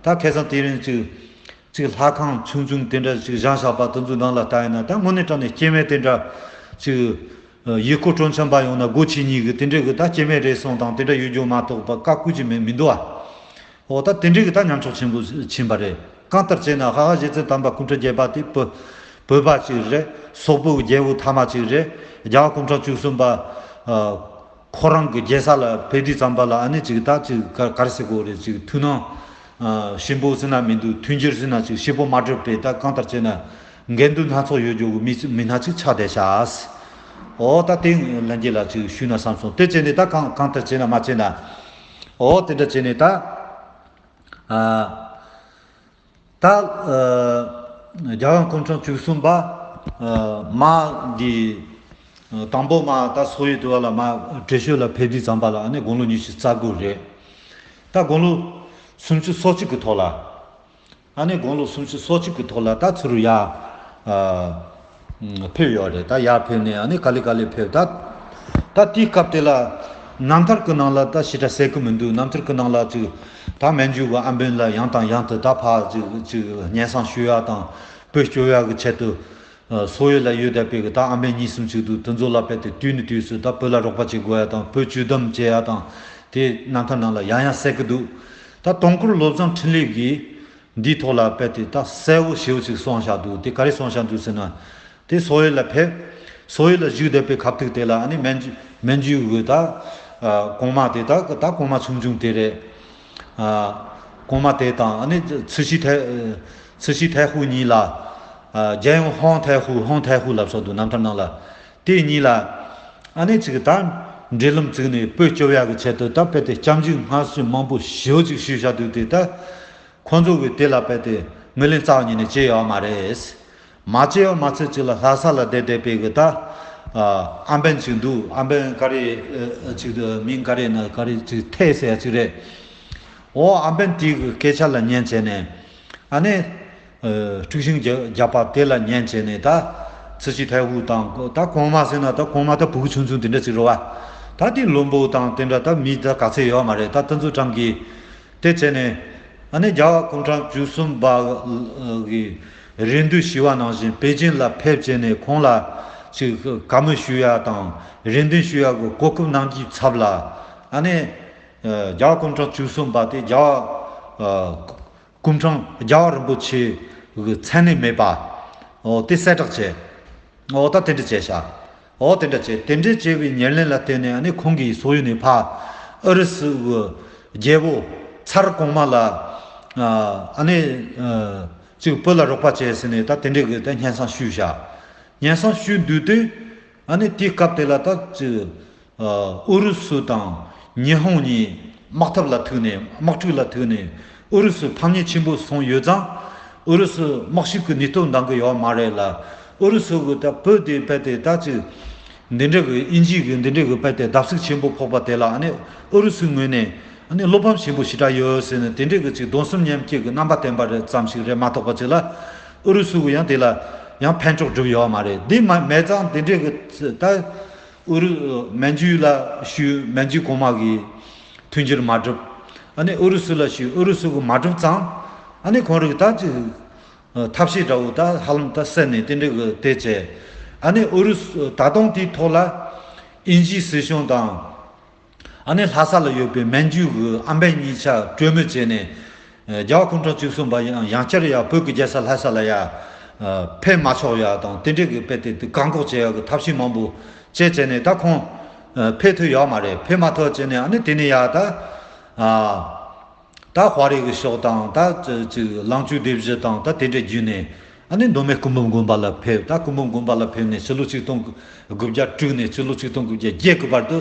ད་ཁ་སང་དེ་རིང་ཅིག་ཅིག་ལྷ་ཁང་ཆུང་ཆུང་དེ་འདྲ་ཅིག་བཞེངས་བཞག་པ་དེ་ཚོའི་ནང་ལ་ལྟ་ཡིན་ན། ད་དངོས་གནས་དྲང་གནས་སྐྱེ་དམན་དེ་འདྲ་ཅིག་ཡུལ་སྐོར་སྤྲོ་འཆམ་པ་ཡོང་ན་སྒོ་ཕྱེ་ཉེས་གི་དེ་འདྲ་གི་ད་སྐྱེ་དམན་རེ་ཟུང་དང་དེ་འདྲ་ཡོད་རྒྱུ་མ་གཏོགས་པ་བཀའ་བཀོད་ཀྱི་མི་མི་འདུག་ཨ། འོ། ད་དེ་འདྲའི་གི་ད་ཉམས་ཆག་ཆེན་པོ་ཕྱིན་པ་རེད། གང་ལྟར་བྱས་ན་ཧ་ཧ་རྗེ་བཙུན་དམ་པ་སྐུ་ཕྲེང་བརྒྱད་པ་དེ་བོད་བོད་པ་ཅིག་རེད། སོག་པོའི་རྒྱལ་པོ་ཐ་མ་ཅིག་རེད། རྒྱལ་བ་སྐུ་ཕྲེང་བཅུ་གསུམ་པ། ཨ། ཁོ་རང་གི་རྒྱལ་ས་ལ་ཕེབས་དུས་ཙམ་པ་ལ། ཨ་ནི་ཅིག་ད་ཅིག་ག་ག་རེ་ཟེར་དགོས་རེད། ཅིག་མཐུན་སྣང་ཆེན་པོ་ཟེར་ན་མི་འདུག་མཐུན་འགྱུར་ཟེར་ན་ཅིག་ཞེ་པོ་མ་འགྲུབ་པའི། ད་གང་ལྟར་བྱས་ན་འགལ་འདུ་སྣ་ཚོགས་ཡོད་རྒྱུ་གི་མི་མི་སྣ་ཅིག་ཆགས་བསྡད་ཤག་འོ། ད་དེ་ལྷན་རྒྱས་ལ་ཅིག་ཞུས་ན་བསམ་སོང་། དེ་བྱས་ནས་ད་གང་གང་ལྟར་བྱས་ན་མ་བྱས་ན། འོ། དེ་འདྲ་བྱས་ནས་ད། ཨ། ད། ཨ། རྒྱལ་བ་སྐུ་ཕྲེང་བཅུ་གསུམ་པ། ཨ། མ་འདི། ཨ། དང་པོ་མ་ད་སོག་ཡུལ་དུ་བ་ལ་མ་བྲེ་ཤོད་ལ་ཕེབས་དུས་ཙམ་པ་ལ། ཨ་ནི་དགུང་ལོ་ཉི་ཤུ་རྩ་དགུ་རེད། ད་དགུང་ལོ་སུམ་ཅུ་སོ་གཅིག་གི་ཐོག་ལ། ཨ་ནི་དགུང་ལོ་སུམ་ཅུ་སོ་གཅིག་གི་ཐོག་ལ་ད་ཚུར་ཡར། ཨ། ཕེབས་ཡོད་རེད། ད་ཡར་ཕེབས་ནས་ཨ་ནི་ག་ལེ་ག་ལེ་ཕེབས། ད་ད་དེའི་སྐབས་དེ་ལ་རྣམ་ཐར་གྱི་ནང་ལ་ད་ཞེ་དྲག་གསལ་གི་མི་འདུག་རྣམ་ཐར་གྱི་ནང་ལ་ཅིག་ད་མན་ཇུ་གི་ཨམ་བན་ལ་ཡང་དང་ཡང་དུ་ད་ཕར་ཅིག་ཅིག་སྙན་སེང་ཞུ་ཡ་དང་། བོད་སྐྱོབ་ཡ་གི་ཆེད་དུ། ཨ། སོག་ཡུལ་ལ་ཡོད་བསྡད་པའི་གི་ད་ཨམ་བན་གཉིས་གསུམ་ཅིག་འདུག་དེ་ཚོ་ལ་དཔེ་དེ་དུས་ནས་དུས་སུ་ད་བོད་ལ་རོགས་པ་བྱེད་དགོས་ཡ་དང་། བོད་བཅོལ་གདམ་བྱེད་ཡ་དང་། དེ་རྣམ་ཐར་ནང་ལ་ཡང་ཡང་གསལ་གི་འདུག་ད་དུང་འཁོར་བློ་བཟང་འཕྲིན་ལས་ཀྱིས་འདིའི་ཐོག་ལ་དཔེ་དེ་ད་གསལ་བོ་ཞེ་བོ་ཅིག་གསུངས་བཞག་འདུག་དེ་ག་རེ་གསུངས་བཞག་འདུག་ཟེར་ན། དེ་སོག་ཡུལ་ལ་ཕེབས། སོག་ཡུལ་ལ་བཞུགས་བསྡད་པའི་ཁ་ཐུག་དེ་ལ་ཨ་ནི་མན་ཇུ་མན་ཇུ་གི་ད། ཨ། གོང་མ་དེ་ད་ད་གོང་མ་ཆུང་ཆུང་དེ་རེད། ཨ། གོང་མ་དེ་དང་ཨ་ནི་ཚུལ་ཤིས་ཐའི་ཚུལ་ཤིས་ཐའི་ཧུའུ་གཉིས་ལ། ཨ། རྒྱལ་ཡུམ་ཧོང་ཐའི་ཧུའུ། ཧོང་ཐའི་ཧུའུ་ལབ་སོགས་འདུག་རྣམ་ཐར་ནང་ལ། དེ་གཉིས་ལ་ཨ་ནི་ཅིག་ད་འབྲེལ་ལམ་བཙུགས་ནས་བོད་སྐྱོབ་ཡག་གི་ཆེད་དུ་ད་དཔེ་དེ་སྐྱབས་འཇུག་སྔ་ཕྱི་མང་པོ་ཞེ་བོ་ཅིག་ཞུས་བཞག་འདུག་དེ་ད། ཁོང་ཚོ་གིས་དེ་ལ་དཔེ་དེ་ངོས་ལེན་རྩ་བ་ཉིད་ནས་བྱས་ཡོད་མ་རེད། མ་བྱས་ཡོད་མ་ཚད་ཅིག་ལ་ལྷ་ས་ལ་བསྡད་བསྡད་པའི་གི་ད། ཨ་ཨམ་བན་ཅིག་འདུག་ཨམ་བན་ག་རེ་ཨ་ཅིག་མིང་ག་རེ་ན་ག་རེ་ཅིག་ཐེ་ཟེར་ཡ་ཅིག་རེད། འོ་ཨམ་བན་དེའི་གི་སྐད་ཆ་ལ་ཉན་བྱས་ནས། ཨ་ནི་ཨ་དཀྲུག་ཤིང་རྒྱག་རྒྱག་པ་དེ་ལ་ཉན་བྱས་ནས། ད་ཚི་ཆི་ཐའི་ཧུ་དང་ད་གོང་མ་ཟེར་ན་ད་གོང་མ་ད་ཕྲུ་གུ་ཆུང་ཆུང་དེ་འདྲ་ཅིག་རེད་བ། ད་དེ་བློན་པོ་དང་དེ་འདྲ་ད་མི་ད་ག་ཚད་ཡོད་མ་རེད། ད་དེ་ཚོ་གྲངས་ཀྱིས། དེ་བྱས་ནས། ཨ་ནི་རྒྱལ་བ་སྐུ་ཕྲེང་བཅུ་གསུམ་པ་གི་རེ་འདུན་ཞུས་པ་ནང་བཞིན་པེ་ཅིན་ལ་ཕེབས་བྱས་ནས་ཁོང་ལ་ཅིག་བཀའ་མོལ་ཞུ་ཡ་དང་རེ་འདུན་ཞུ་ཡ་གི་གོ་སྐབས་གནང་རྒྱུའི་ཚབ་ལ། ཨ་ནི་རྒྱལ་བ་སྐུ་ཕྲེང་བཅུ་གསུམ་པ་དེ་རྒྱལ་བ་སྐུ་ཕྲེང་རྒྱལ་བ་རིན་པོ་ཆེ་གི་མཚན་གནས་མེད་པ། འོ་དེ་གསལ་བསྒྲགས་བྱས། འོ་ད་དེ་འདྲ་བྱས་ཤག་འོ་དེ་འདྲ་བྱས། དེ་འདྲ་བྱས་པའི་ཉེར་ལེན་ལ་བརྟེན་ནས། ཨ་ནི་ཁོང་གིས་སོག་ཡུལ་ནས་ཕར་ཨུ་རུ་སུ་གི་རྒྱལ་པོ་ཚར་གོང་མ་ལ། ཨ་ནི་ཅིག་བོད་ལ་རོགས་པ་བྱས་ཟེར་ནས་ད་དེ་འདྲ་གི་ད་སྙན་སེང་ཞུས་ཤག་སྙན་སེང་ཞུས་དུས་དེ། ཨ་ནི་དེའི་སྐབས་དེ་ལ་ད་ཅིག་ཨུ་རུ་སུ་དང་ཉི་ཧོང་གཉིས་དམག་འཐབ་ལ་ཐུག་ནས། དམག་འཁྲུག་ལ་ཐུག་ནས། ཨུ་རུ་སུ་ཕམ་ཉེས་ཆེན་པོ་སོང་ཡོད་ཙང་། ཨུ་རུ་སུ་དམག་ཤུགས་ཀྱི་ནུས་སྟོབས་འདང་གི་ཡོད་མ་རེད་ལ། ཨུ་རུ་སུ་གི་ད་བོད་དེ་རྦད་དེ་ད་ཅིག་འདི་འདྲ་གི་དབྱིན་ཇི་གི་འདི་འདྲ་གི་རྦད་དེ་བརྡབ་གསིག་ཆེན་པོ་ཕོག་པ་དེ་ལ། ཨ་ནི་ཨུ་རུ་སུའི་ངོས་ནས་ཨ་ནི་བློ་ཕམ་ཆེན་པོ་ཞེ་དྲག་ཡོད་ཟེར་ནས། དེ་འདྲ་གི་ཅིག་གདུང་སེམས་མཉམ་སྐྱེད་ཀྱི་རྣམ་པ་བསྟན་པ་རེད་ཙམ་ཞིག་རེད་མ་གཏོགས་པ། ཅིག་ལ་ཨུ་རུ་སུ་གི་ཡང་དེ་ལ་ཡང་ཕན་ཐོགས་སྒྲུབ་ཡོད་མ་རེད། འདི་མ་མེད་ཙང་དེ་འདྲ་གི་ད། ཨུ་རུ། མན་ཇུ་ལ་ཞུས། མན་ཇུ་གོང་མ་གིས་མཐུན་འགྱུར་མ་བསྒྲུབས། ཨ་ནི་ཨུ་རུ་སུ་ལ་ཞུས། ཨུ་རུ་སུ་གིས་མ་བསྒྲུབས་ཙང་། ཨ་ནི་ཁོང་རིགས་ད་ཅིག་ཐབས་ཤེས་འདྲ་བོ་ད་ཧ་ལམ་ད་བསད་ནས་དེ་འདྲ་གི་དེ་བྱས། ཨ་ནི་ཨུ་རུ་སུ་ད་དུང་དེའི་ཐོག་ལ་དབྱིན་ཇིའི་སྲིད་གཞུང་དང་། ཨ་ནི་ལྷ་ས་ལ་ཡོད་པའི་མན་ཇུ་གི་ཨམ་བན་གཉིས་ཆ་གྲོས་མོལ་བྱས་ནས། རྒྱལ་བ་སྐུ་ཕྲེང་བཅུ་གསུམ་པ་ཡང་ཡང་བསྐྱར་ཡ་བོད་ཀྱི་རྒྱལ་ས་ལྷ་ས་ལ་ཡ་ཕེབས་མ་ཆོག་ཡ་དང་། དེ་འདྲའི་གི་དཔེ་དེ་བཀག་འགོག་བྱེད་ཡ་གི་ཐབས་ཤེས་མང་པོ་བྱས་བྱས་ནས། ད་ཁོང་ཕེབས་ཐུབ་ཡོད་མ་རེད། ཕེབས་མ་ཐུབ་བྱས་ནས། ཨ་ནི་དེ་ནས་ཡ་ད་ད་དཔའ་རིས་གི་ཕྱོགས་དང་། ད་ཅིག་ལང་ཇུ་སྡེ་བཞི་དང་ད་དེ་འདྲ་བརྒྱུད་ནས། ཨ་ནི་མདོ་སྨད་སྐུ་འབུམ་དགོན་པ་ལ་ཕེབས། ད་སྐུ་འབུམ་དགོན་པ་ལ་ཕེབས་ནས་ཕྱི་ལོ་ཆིག་སྟོང་དགུ་བརྒྱ་དྲུག་ནས་ཕྱི་ལོ་ཆིག་སྟོང་དགུ་བརྒྱ་བརྒྱད་ཀྱི་བར་དུ།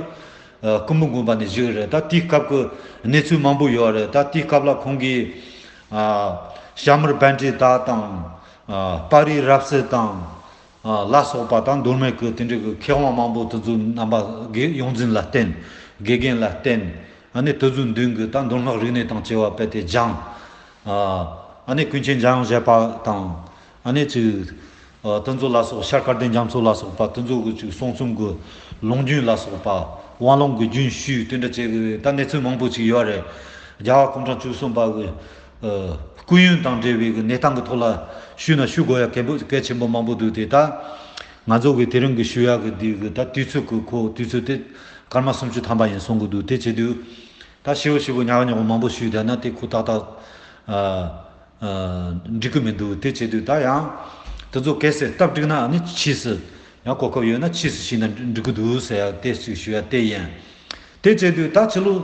ཨ། སྐུ་འབུམ་དགོན་པ་ནས་བཞུགས་རེད། ད་དེའི་སྐབས་ཀྱི་གནས་ཚུལ་མང་པོ་ཡོད་རེད། ད་དེའི་སྐབས་ལ་ཁོང་གིས། ཨ། ཞྭ་དམར་བན་དྷེ་ད་དང་། ཨ། དཔའ་རིས་རབ་གསལ་དང་། ཨ། ལ་སོགས་པ་དང་། མདོ་སྨད་ཀྱི་དེ་འདྲ་གི་མཁས་དབང་མང་པོ་དེ་ཚོ་རྣམ་པ་གི་ཡོངས་འཛིན་ལ་བརྟེན། དགེ་རྒན་ལ་བརྟེན། ཨ་ནི་དེ་ཚོའི་མདུན་གྱི་ད་མདོ་སྔགས་རིག་གནས་དང་བཅས་པ་དཔེ་དེ་སྦྱངས། ཨ། ཨ་ནི་ཀུན་མཁྱེན་འཇམ་དབྱངས་བཞད་པ་དང་། ཨ་ནི་ཅིག་ཨ། དེ་ཚོ་ལ་སོགས། ཤར་དཀར་ལྡན་རྒྱ་མཚོ་ལ་སོགས་པ་དེ་ཚོ་གི་ཅིག་གསུང་རྩོམ་གི་ལུང་རྒྱུན་ལ་སོགས་པ། དབང་ལུང་གི་རྒྱུན་ཞུས། དེ་འདྲ་བྱས་གི་ད་གནས་ཚུལ་མང་པོ་ཅིག་ཡོད་རེད། རྒྱལ་བ་སྐུ་ཕྲེང་བཅུ་གསུམ་པ་གི། ཨ། སྐུ་ཡོན་དང་འབྲེལ་བའི་གི་གནས་སྟངས་གི་ཐོག་ལ་ཞུས་ན་ཞུ་དགོས་ཡ་གལ་པོ་གལ་ཆེན་པོ་མང་པོ་འདུག་དེ་ད་ང་ཚོ་གི་དེ་རིང་གི་ཞུ་ཡ་གི་འདི་གི་ད་དུས་ཚོད་གི་ཁོ་དུས་ཚོད་དེ་སྐར་མ་སུམ་ཅུ་ཐམ་པ་ཡིན་གསུང་གི་འདུག་དེ་བྱེད་དུས་ད་ཞེ་པོ་ཞེ་པོ་ཉག་ཉོག་མང་པོ་ཞུས་བསྡད་ན་དེ་ཁོ་ཏག་ཏག་ཨ། ཨ། འགྲིག་གི་མི་འདུག་དེ་བྱེད་དུས་ད་ཡང་དེ་ཚོ་གལ་སྲིད་སྟབས་འགྲིག་ན། ཨ་ནི་ཕྱིས་སུ་ཡང་གོ་སྐབས་ཡོད་ན་ཕྱིས་སུ་ཞུས་ན་འགྲིག་གི་འདུག་ཟེར་ཡ་དེ་ཅིག་ཞུ་ཡ་དེ་ཡིན། དེ་བྱེད་དུས་ད་ཕྱི་ལོ།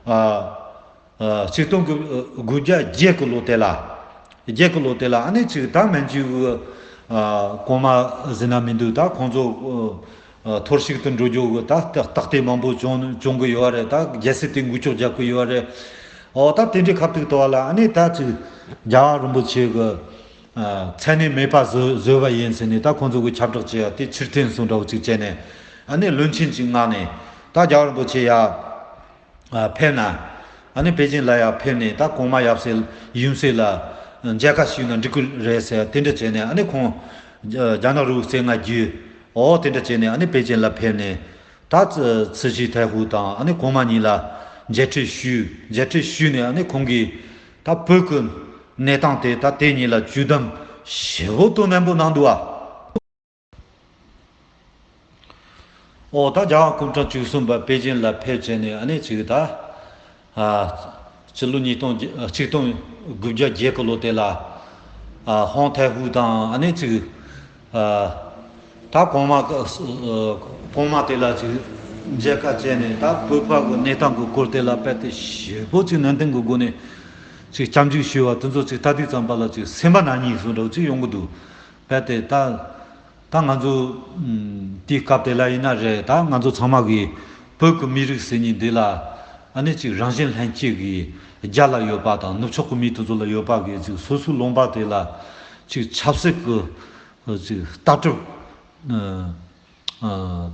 ཨ། ཨ། ཆིག་སྟོང་དགུ་བརྒྱ་བརྒྱད་ཀྱི་ལོ་དེ་ལ། བརྒྱད་ཀྱི་ལོ་དེ་ལ་ཨ་ནི་ཅིག་ད་མན་ཇུ་གི། ཨ། གོང་མ་ཟེར་ན་མི་འདུག་ད་ཁོང་ཚོ། ཨ། འཐོར་ཞིག་ཏུ་འགྲོ་རྒྱུ་གི་ད་རྟགས་རྟགས་དེ་མང་པོ་བྱུང་བྱུང་གི་ཡོད་རེད། ད་རྒྱལ་སྲིད་དེ་འགུལ་སྐྱོད་རྒྱག་གི་ཡོད་རེད། འོ་ད་དེ་འདྲའི་ཁ་ཐུག་ཏུ་བ་ལ་ཨ་ནི་ད་ཅིག་རྒྱལ་བ་རིན་པོ་ཆེ་གི། ཨ། མཚན་གནས་མེད་པ་བཟོས་བཟོས་པ་ཡིན་ཟེར་ནས། ད་ཁོང་ཚོ་གི་ཁྱབ་བསྒྲགས་བྱས་ཡ་དེ་ཕྱིར་འཐེན་སོང་འདྲ་བོ་ཅིག་བྱས་ནས། ཨ་ནི་བློན་ཆེན་ཅིག་མངགས་ནས་ད་རྒྱལ་བ་རིན་པོ་ཆེ་ཡ། ཨ། ཕེབས་ན། ཨ་ནི་པེ་ཅིན་ལ་ཡ་ཕེབས་ནས་ད་གོང་མ་ཡབ་སྲས་ཡུམ་སྲས་ལ་མཇལ་ཁ་ཞུས་ན་འགྲིག་གི་རེད་ཟེར། དེ་འདྲ་བྱས་ནས་ཨ་ནི་ཁོང་རྒྱ་ནག་རི་བོ་རྩེ་ལྔ་བརྒྱུད། འོ་དེ་འདྲ་བྱས་ནས་ཨ་ནི་པེ་ཅིན་ལ་ཕེབས་ནས། ད་ཚི་ཚི་ཞི་ཐའི་ཧུ་དང་ཨ་ནི་གོང་མ་གཉིས་ལ་མཇལ་འཕྲད་ཞུས། མཇལ་འཕྲད་ཞུས་ནས་ཨ་ནི་ཁོང་གིས་ད་བོད་ཀྱི་གནས་སྟངས་དེ་ད་དེ་གཉིས་ལ་ཇུས་གདམས་ཞེ་པོ་དོ་ནན་པོ་གནང་འདུག་ཨ། ཨོ་ད་རྒྱལ་བ་སྐུ་ཕྲེང་བཅུ་གསུམ་པ་པེ་ཅིན་ལ་ཕེབས་བྱས་ནས་ཨ་ནི་ཅིག་ད། ཨ། སྤྱི་ལོ་ཉིས་སྟོང་བརྒྱ། ཆིག་སྟོང་དགུ་བརྒྱ་བརྒྱད་ཀྱི་ལོ་དེ་ལ། ཨ། ཧོང་ཐའི་ཧུའུ་དང་ཨ་ནི་ཅིག་ཨ། ད་གོང་མ། ཨ། གོང་མ་དེ་ལ་ཅིག་མཇལ་ཁ་བྱས་ནས། ད་བོད་པ་གི་གནས་སྟངས་ཀྱི་སྐོར་དེ་ལ་དཔེ་དེ་ཞེ་པོ་ཅིག་ནན་ཏན་གྱི་སྒོ་ནས་ཅིག་སྐྱབས་འཇུག་ཞུས་པ་དེ་ཚོ་ཅིག་ལྟ་དུས་ཙམ་པ་ལ་ཅིག་སེམས་པ་ན་སྙིང་སུ་འདྲ་བོ་ཅིག་ཡོང་གི་འདུག་དཔེ་དེ་ད། ད་ང་ཚོ་ཨམ། དེའི་སྐབས་དེ་ལ་ཡིན་ན་རེད། ད་ང་ཚོ་ཚང་མ་གིས་བོད་ཀྱི་མི་རིགས་ཟེར་མཁན་འདི་ལ་ཨ་ནི་ཅིག་རང་བཞིན་ལྷན་སྐྱེས་ཀྱི་རྒྱ་ལ་ཡོད་པ་དང་། ནུབ་ཕྱོགས་ཀྱི་མི་དེ་ཚོ་ལ་ཡོད་པ་གི་ཅིག་སོ་སོའི་ལུང་པ་དེ་ལ་ཅིག་ཆབ་སྲིད་ཀྱི་ཅིག་ལྟ་གྲུབ། ཨ། ཨ།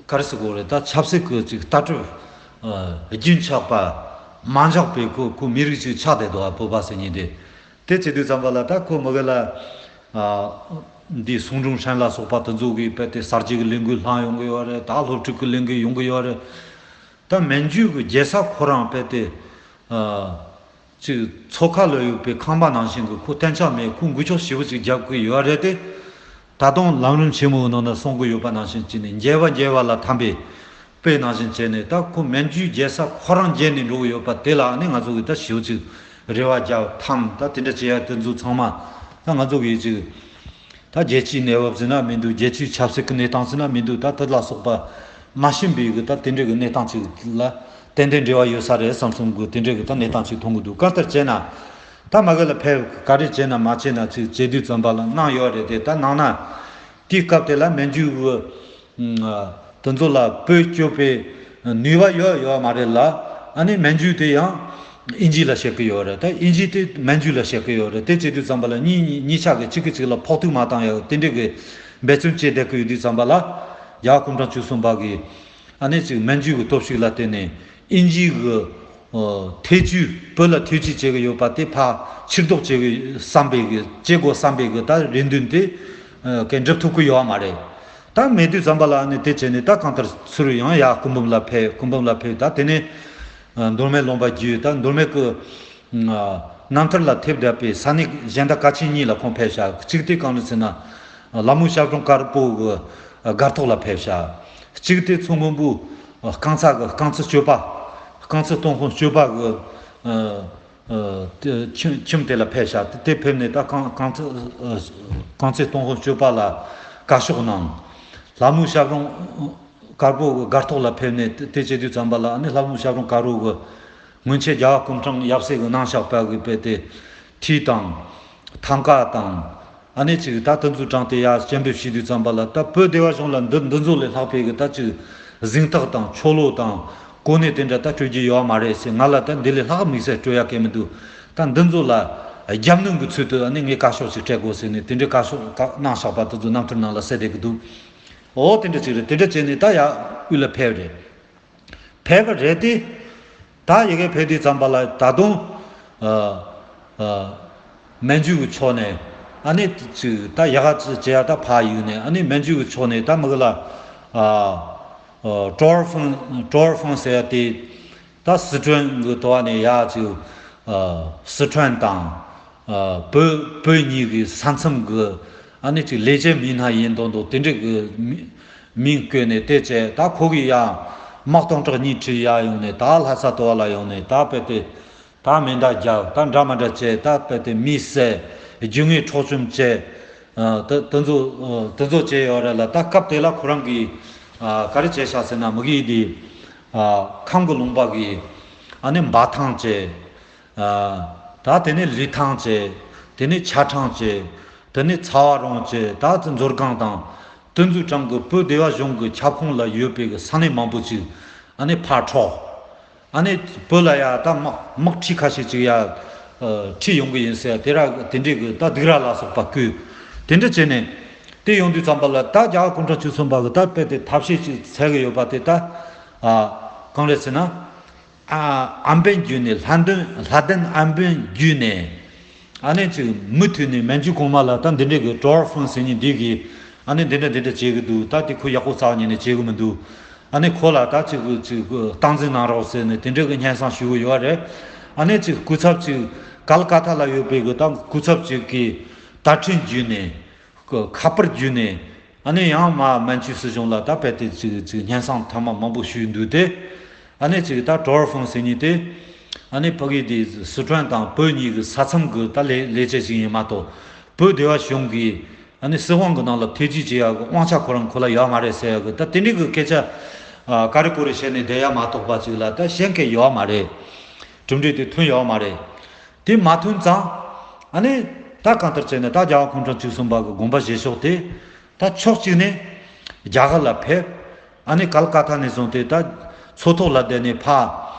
ག་རེ་ཟེར་དགོས་རེད། ད་ཆབ་སྲིད་ཀྱི་ཅིག་ལྟ་གྲུབ། ཨ། རྒྱུན་ཆགས་པ་མ་འཇགས་པའི་ཁོ་ཁོ་མི་རིགས་ཅིག་ཆགས་བསྡད་འདུག་ཨ། བོད་པ་ཟེར་མཁན་དེ། དེ་བྱེད་དུས་ཙམ་པ་ལ་ད་ཁོ་མི་གི་ལ། ཨ། འདི་གསུང་སྒྲུང་ཧྲན་ལ་སོགས་པ་དེ་ཚོ་གིས་རྦད་དེ་གསར་བརྗེ་གི་ལས་འགུལ་བསླངས་ཡོང་གི་ཡོད་རེད། ད་སློབ་ཕྲུག་གི་ལས་འགུལ་ཡོང་གི་ཡོད་རེད། ད་མན་ཇུ་གི་རྒྱལ་ས་ཁོ་རང་རྦད་དེ། ཨ། ཅིག་མཚོ་ཁ་ལ་ཡོད་པའི་ཁང་པ་ནང་བཞིན་གྱི་ཁོ་གཏན་ཆགས་མེད། ཁོ་འགུལ་སྐྱོད་ཞེ་པོ་ཅིག་རྒྱག་གི་ཡོད་རེད་དེ། ད་དུང་ལམ་རིམ་ཆེན་མོའི་ནང་ན་གསུང་གི་ཡོད་པ་ནང་བཞིན་བྱས་ནས། མཇལ་བ་མཇལ་བ་ལ་ཐམ་པའི་དཔེ་ནང་བཞིན་བྱས་ནས། ད་ཁོ་མན་ཇུའི་རྒྱལ་ས་ཁོ་རང་མཇལ་ནས་འགྲོ་གི་ཡོད་པ་དེ་ལ་ནི་ང་ཚོ་གིས་ད་ཞེ་པོ་ཅིག་རེ་བ་རྒྱག་ཐམ། ད་དེ་འདྲ་བྱེད་ཡ་དེ་ཚོ་ཚང་མ་ད་ང་ཚོ་གིས་ཅིག་ད་རྒྱལ་སྤྱིའི་གནས་བབ་ཟེར་ན་མི་འདུག་རྒྱལ་སྤྱིའི་ཆབ་སྲིད་ཀྱི་གནས་སྟངས་ཟེར་ན་མི་འདུག་ད་དེ་ལ་སོགས་པ་མ་ཤེས་པའི་གི་ད་དེ་འདྲ་གི་གནས་སྟངས་ཅིག་ལ་ཏན་ཏན་འབྲེལ་བ་ཡོད་ས་རེད་བསམ་བསམ་གི་དེ་འདྲ་གི་ད་གནས་སྟངས་ཅིག་མཐོང་གི་འདུག་གང་ལྟར་བྱས་ན། ད་མ་གི་ལ་ཕེབས་ག་རེ་བྱས་ན་མ་བྱས་ན་ཅིག་བྱེད་དུས་ཙམ་པ་ལ་གནང་ཡོད་རེད་དེ། ད་གནང་ན་དེའི་སྐབས་དེ་ལ་མན་ཇུ་གི། ཨ། དེ་ཚོ་ལ་བོད་སྐྱོབ་པའི་ནུས་པ་ཡོད་ཡོད་མ་རེད་ལ། ཨ་ནི་མན་ཇུ་དེ་ཡང་ཨིན་ཇི་ལ་བཤད་གི་ཡོད་རེད། ད་ཨིན་ཇི་དེ་མན་ཇུ་ལ་བཤད་གི་ཡོད་རེད། དེ་བྱེད་དུས་ཙམ་པ་ལ་གཉིས་གཉིས་གཉིས་ཆ་གི་གཅིག་གིས་གཅིག་ལ་ཕོག་ཐུག་མ་བཏང་ཡ་དེ་འདྲ་གི་འབད་བརྩོན་བྱས་བསྡད་གི་ཡོད་དུས་ཙམ་པ་ལ། རྒྱ་གར་གུང་ཁྲན་བཅུ་གསུམ་པ་གིས་ཨ་ནི་ཅིག་མན་ཇུ་གི་སྟོབས་ཤུགས་ལ་བརྟེན་ནས་ཨིན་ཇི་གི། ཨོ། ཐེ་ཇུས། བོད་ལ་ཐེ་ཇུས་བྱེད་གི་ཡོད་པ་དེ་ཕར་ཕྱིར་ལྡོག་བྱེད་གི་བསམ་པའི་གི། བྱེད་དགོས་བསམ་པའི་གི་ད་རེ་འདུན་དེ། ཨ། གན་འགྲུབ་ཐུབ་གི་ཡོད་མ་རེད། ད་མེད་དུས་ཙམ་པ་ལ་ཨ་ནི་དེ་བྱས་ནས་ད་གང་ལྟར་ཚུར་ཡང་ཡར་སྐུ་འབུམ་ལ་ཕེབས། སྐུ་འབུམ་ལ་ཕེབས། ད་དེ་ནས། ཨ། མདོ་སྨད་ལུང་པ་བརྒྱུད། ད་མདོ་སྨད་ཀྱི། ཨ། རྣམ་ཐར་ལ་ཐེབས་བསྡད་པའི་ས་གནས་གཞན་དག་གལ་ཆེན་གཉིས་ལ་ཁོང་ཕེབས་ཤག་གཅིག་དེ་གང་རེད་ཟེར་ན། ལ་མོ་ཞབས་དྲུང་དཀར་པོ་གི་སྒར་ཐོག་ལ་ཕེབས་ཤག་གཅིག་དེ་མཚོ་སྔོན་པོའི་རྐང་ཚ་གི་རྐང་ཚ་སྤྱོད་པ། རྐང་ཚ་སྟོང་དཔོན་སྤྱོད་པ་གི། ཨ། ཨ། དེ་ཁྱིམ་ཁྱིམ་དེ་ལ་ཕེབས་ཤག་དེ་ཕེབས་ནས་ད་རྐང་རྐང་ཚ། ཨ། རྐང་ཚ་སྟོང་དཔོན་སྤྱོད་པ་ལ་བཀའ་ཤོག་གནང་། ལ་མོ་ཞབས་དྲུང་དཀར་པོ་གི་སྒར་ཐོག་ལ་ཕེབས་ནས་དེ་དེ་བྱེད་དུས་ཙམ་པ་ལ་ཨ་ནི་ལ་མོ་ཞབས་དྲུང་དཀར་པོ་གི་སྔོན་ཆད་རྒྱལ་བ་སྐུ་ཕྲེང་ཡབ་སྲས་གི་གནང་བཞག་པ་གི་དཔེ་དེ་ཁྲིད་དང་། ཐང་ཀ་དང་། ཨ་ནི་ཅིག་ད་དེ་ཚོ་དྲངས་ཏེ་ཡར་སྤྱན་འབུལ་ཞུས་དུས་ཙམ་པ་ལ། ད་བོད་སྡེ་བ་གཞུང་ལ་འདི་འདི་ཚོ་ལས་ལྷག་པའི་གི་ད་ཅིག་གཟེངས་རྟགས་དང་ཆོ་ལོ་དང་གོ་གནས་དེ་འདྲ་ད་སྤྲོད་རྒྱུ་ཡོད་མ་རེད་ཟེར། ང་ལ་ད་འདི་ལས་ལྷག་དམིགས་བསལ་སྤྲོད་ཡ་གང་ཡང་མི་འདུག་ད་འདི་ཚོ་ལ་རྒྱབ་གནོན་གི་ཚུལ་དུ་ཨ་ནི་ངས་བཀའ་ཤོག་ཅིག་སྤྲད་དགོས་ཟེར་ནས་དེ་འདྲའི་བཀའ་ཤོག་བཀའ་གནང་བཞག་པ་དེ་ཚོ་རྣམ་ཐར་ནང་ལ་གསལ་བསྡད་གི་འདུག་འོ་དེ་འདྲ་ཅིག་རེད། དེ་འདྲ་བྱས་ནས་ད་ཡར་དབུས་ལ་ཕེབས་རེད། ཕེབས་པ་རེད་དེ། ད་ཡ་གི་ཕེབས་དུས་ཙམ་པ་ལ་ད་དུང་། ཨ། ཨ། མན་ཇུ་གི་ཕྱོགས་ནས་ཨ་ནི་ཅིག་ད་ཡ་ག་ཅིག་བྱེད་ཡ་ད་ཕར་གཡུགས་ནས། ཨ་ནི་མན་ཇུ་གི་ཕྱོགས་ནས་ད་མི་གི་ལ། ཨ། ཨ། ཀྲོར་ཧྥང་། ཀྲོར་ཧྥང་ཟེར་ཡ་དེ། ད་སི་ཁྲོན་གི་ཐོག་ནས་ཡ་ཅིག་ཨ། སི་ཁྲོན་དང་། ཨ། བོད་བོད་གཉིས་ཀྱི་ས་མཚམས་ཀྱི་ཨ་ནི་ཅིག་ལས་བྱེད་མི་སྣ་ཡིན་མདོག་མདོག་དེ་འདྲ་གི་མི་མིང་བཀོད་ནས་དེ་བྱས། ད་ཁོ་གིས་ཡང་དམག་སྟོང་ཕྲག་གཉིས་ཁྲིད་ཡར་ཡོང་ནས། ད་ལྷ་ས་ཐོག་ལ་ཡོང་ནས་ད་དཔེ་དེ་ད་མེ་མདའ་རྒྱབ། ད་འདྲ་མི་འདྲ་བྱས། ད་དཔེ་དེ་མི་བསད། རྒྱུ་དངོས་འཕྲོག་བཅོམ་བྱས། ཨ། དེ་དེ་ཚོ་དེ་ཚོ་བྱས་ཡོད་རེད་ལ། ད་སྐབས་དེ་ལ་ཁོ་རང་གིས། ཨ། ག་རེ་བྱས་ཤག་ཟེར་ན། མི་གི་དེ། ཨ། ཁམས་ཀྱི་ལུང་པ་གི་ཨ་ནི་འབའ་ཐང་བྱས། ཨ། ད་དེ་ནས་ལི་ཐང་བྱས། དེ་ནས་ཆ་ཁྲང་བྱས། དེ་ནས་ཚ་བ་རོང་བྱས། ད་དེ་མཛོ་སྒང་དང་དེ་ཚོའི་གྲས་ཀྱི་བོད་སྡེ་བ་གཞུང་གི་ཁྱབ་ཁོངས་ལ་ཡོད་པའི་གི་ས་གནས་མང་པོ་ཅིག་ཨ་ནི་ཕར་འཕྲོག་ཨ་ནི་བོད་ལ་ཡ་ད་དམག་དམག་ཁྲིད་ཁ་ཤས་ཅིག་ཡ། ཨ། ཁྲིད་ཡོང་གི་ཡིན་ཟེར། དེ་ར་དེ་འདྲའི་གི་ད་སྡིགས་ར་ལ་སོགས་པ་བསྐུལ། དེ་འདྲ་བྱས་ནས་དེ་ཡོང་དུས་ཙམ་པ་ལ་ད་རྒྱལ་བ་སྐུ་ཕྲེང་བཅུ་གསུམ་པ་གི་ད་དཔེ་དེ་ཐབས་ཤེས་ཅིག་འཚོལ་གི་ཡོད་པ་དེ་ད། ཨ། གང་རེད་ཟེར་ན། ཨ། ཨན་པན་བརྒྱུད་ནས། ལྷ་ལྡན་ལྷ་ལྡན་ཨན་པན་བརྒྱུད་ནས། ཨ་ནི་ཅིག་མུ་མཐུད་ནས་མན་ཇུ་གོང་མ་ལ་ད་འདི་འདྲའི་གི་ཀྲོར་ཧྥང་ཟེར་མཁན་འདི་གིས་ཨ་ནི་འདི་འདྲ་འདི་འདྲ་བྱེད་གི་འདུག་ད་དེ་ཁོ་ཡག་པོ་རྩ་བ་ཉིད་ནས་བྱེད་གི་མི་འདུག་ཨ་ནི་ཁོ་ལ་ད་ཅིག་ཅིག་སྟངས་འཛིན་གནང་རོགས་ཟེར་ནས་དེ་འདྲའི་གི་སྙན་སེང་ཞུ་གི་ཡོད་རེད། ཨ་ནི་ཅིག་སྐུ་ཚབ་ཅིག་ཀལ་ཀ་ཐ་ལ་ཡོད་པའི་གི་ད་སྐུ་ཚབ་ཅིག་གིས་དར་ཕྲན་བརྒྱུད་ནས། ཁ་པར་བརྒྱུད་ནས། ཨ་ནི་ཡང་མར་མན་ཇུ་སྲིད་གཞུང་ལ་ད་དཔེ་དེ་ཅིག་ཅིག་སྙན་སེང་ཐེངས་མ་མང་པོ་ཞུས་འདུག་སྟེ། ཨ་ནི་ཅིག་ད་ཀྲོར་ཧྥང་ཟེར་མཁན་དེ། ཨ་ནི་ཕ་གི་དེ་སི་ཁྲོན་དང་བོད་གཉིས་ཀྱི་ས་མཚམས་ཀྱི་ད་ལས་ལས་བྱེད་ཅིག་ཡིན་མ་གཏོགས། བོད་སྡེ་བ་གཞུང་གི་ཨ་ནི་སྲིད་དབང་གི་ནང་ལ་ཐེ་ཇུས་བྱེད་ཡག་གི་དབང་ཆ་ཁོ་རང་ཁོ་ལ་ཡོད་མ་རེད་ཟེར་ཡག་གི་ད་དེ་འདྲའི་གི་སྐད་ཆ། ཨ། ཀ་རེ་ཀོ་རེ་བཤད་ནས་བསྡད་ཡ་མ་གཏོགས་པ་ཅིག་ལ་ད་བཤད་མཁན་ཡོད་མ་རེད། གྲུབ་འབྲས་དེ་ཐོན་ཡོད་མ་རེད། དེ་མ་ཐོན་ཙང་། ཨ་ནི་ད་གང་ལྟར་བྱས་ནས་ད་རྒྱལ་བ་སྐུ་ཕྲེང་བཅུ་གསུམ་པ་གི་དགོངས་པ་བཞེས་ཕྱོགས་དེ། ད་ཕྱོགས་གཅིག་ནས་རྒྱ་གར་ལ་ཕེབས། ཨ་ནི་ཀལ་ཀ་ཐ་ནས་བཟུང་སྟེ་ད་མཚོ་ཐོག་ལ་བསྡད་ནས་ཕར་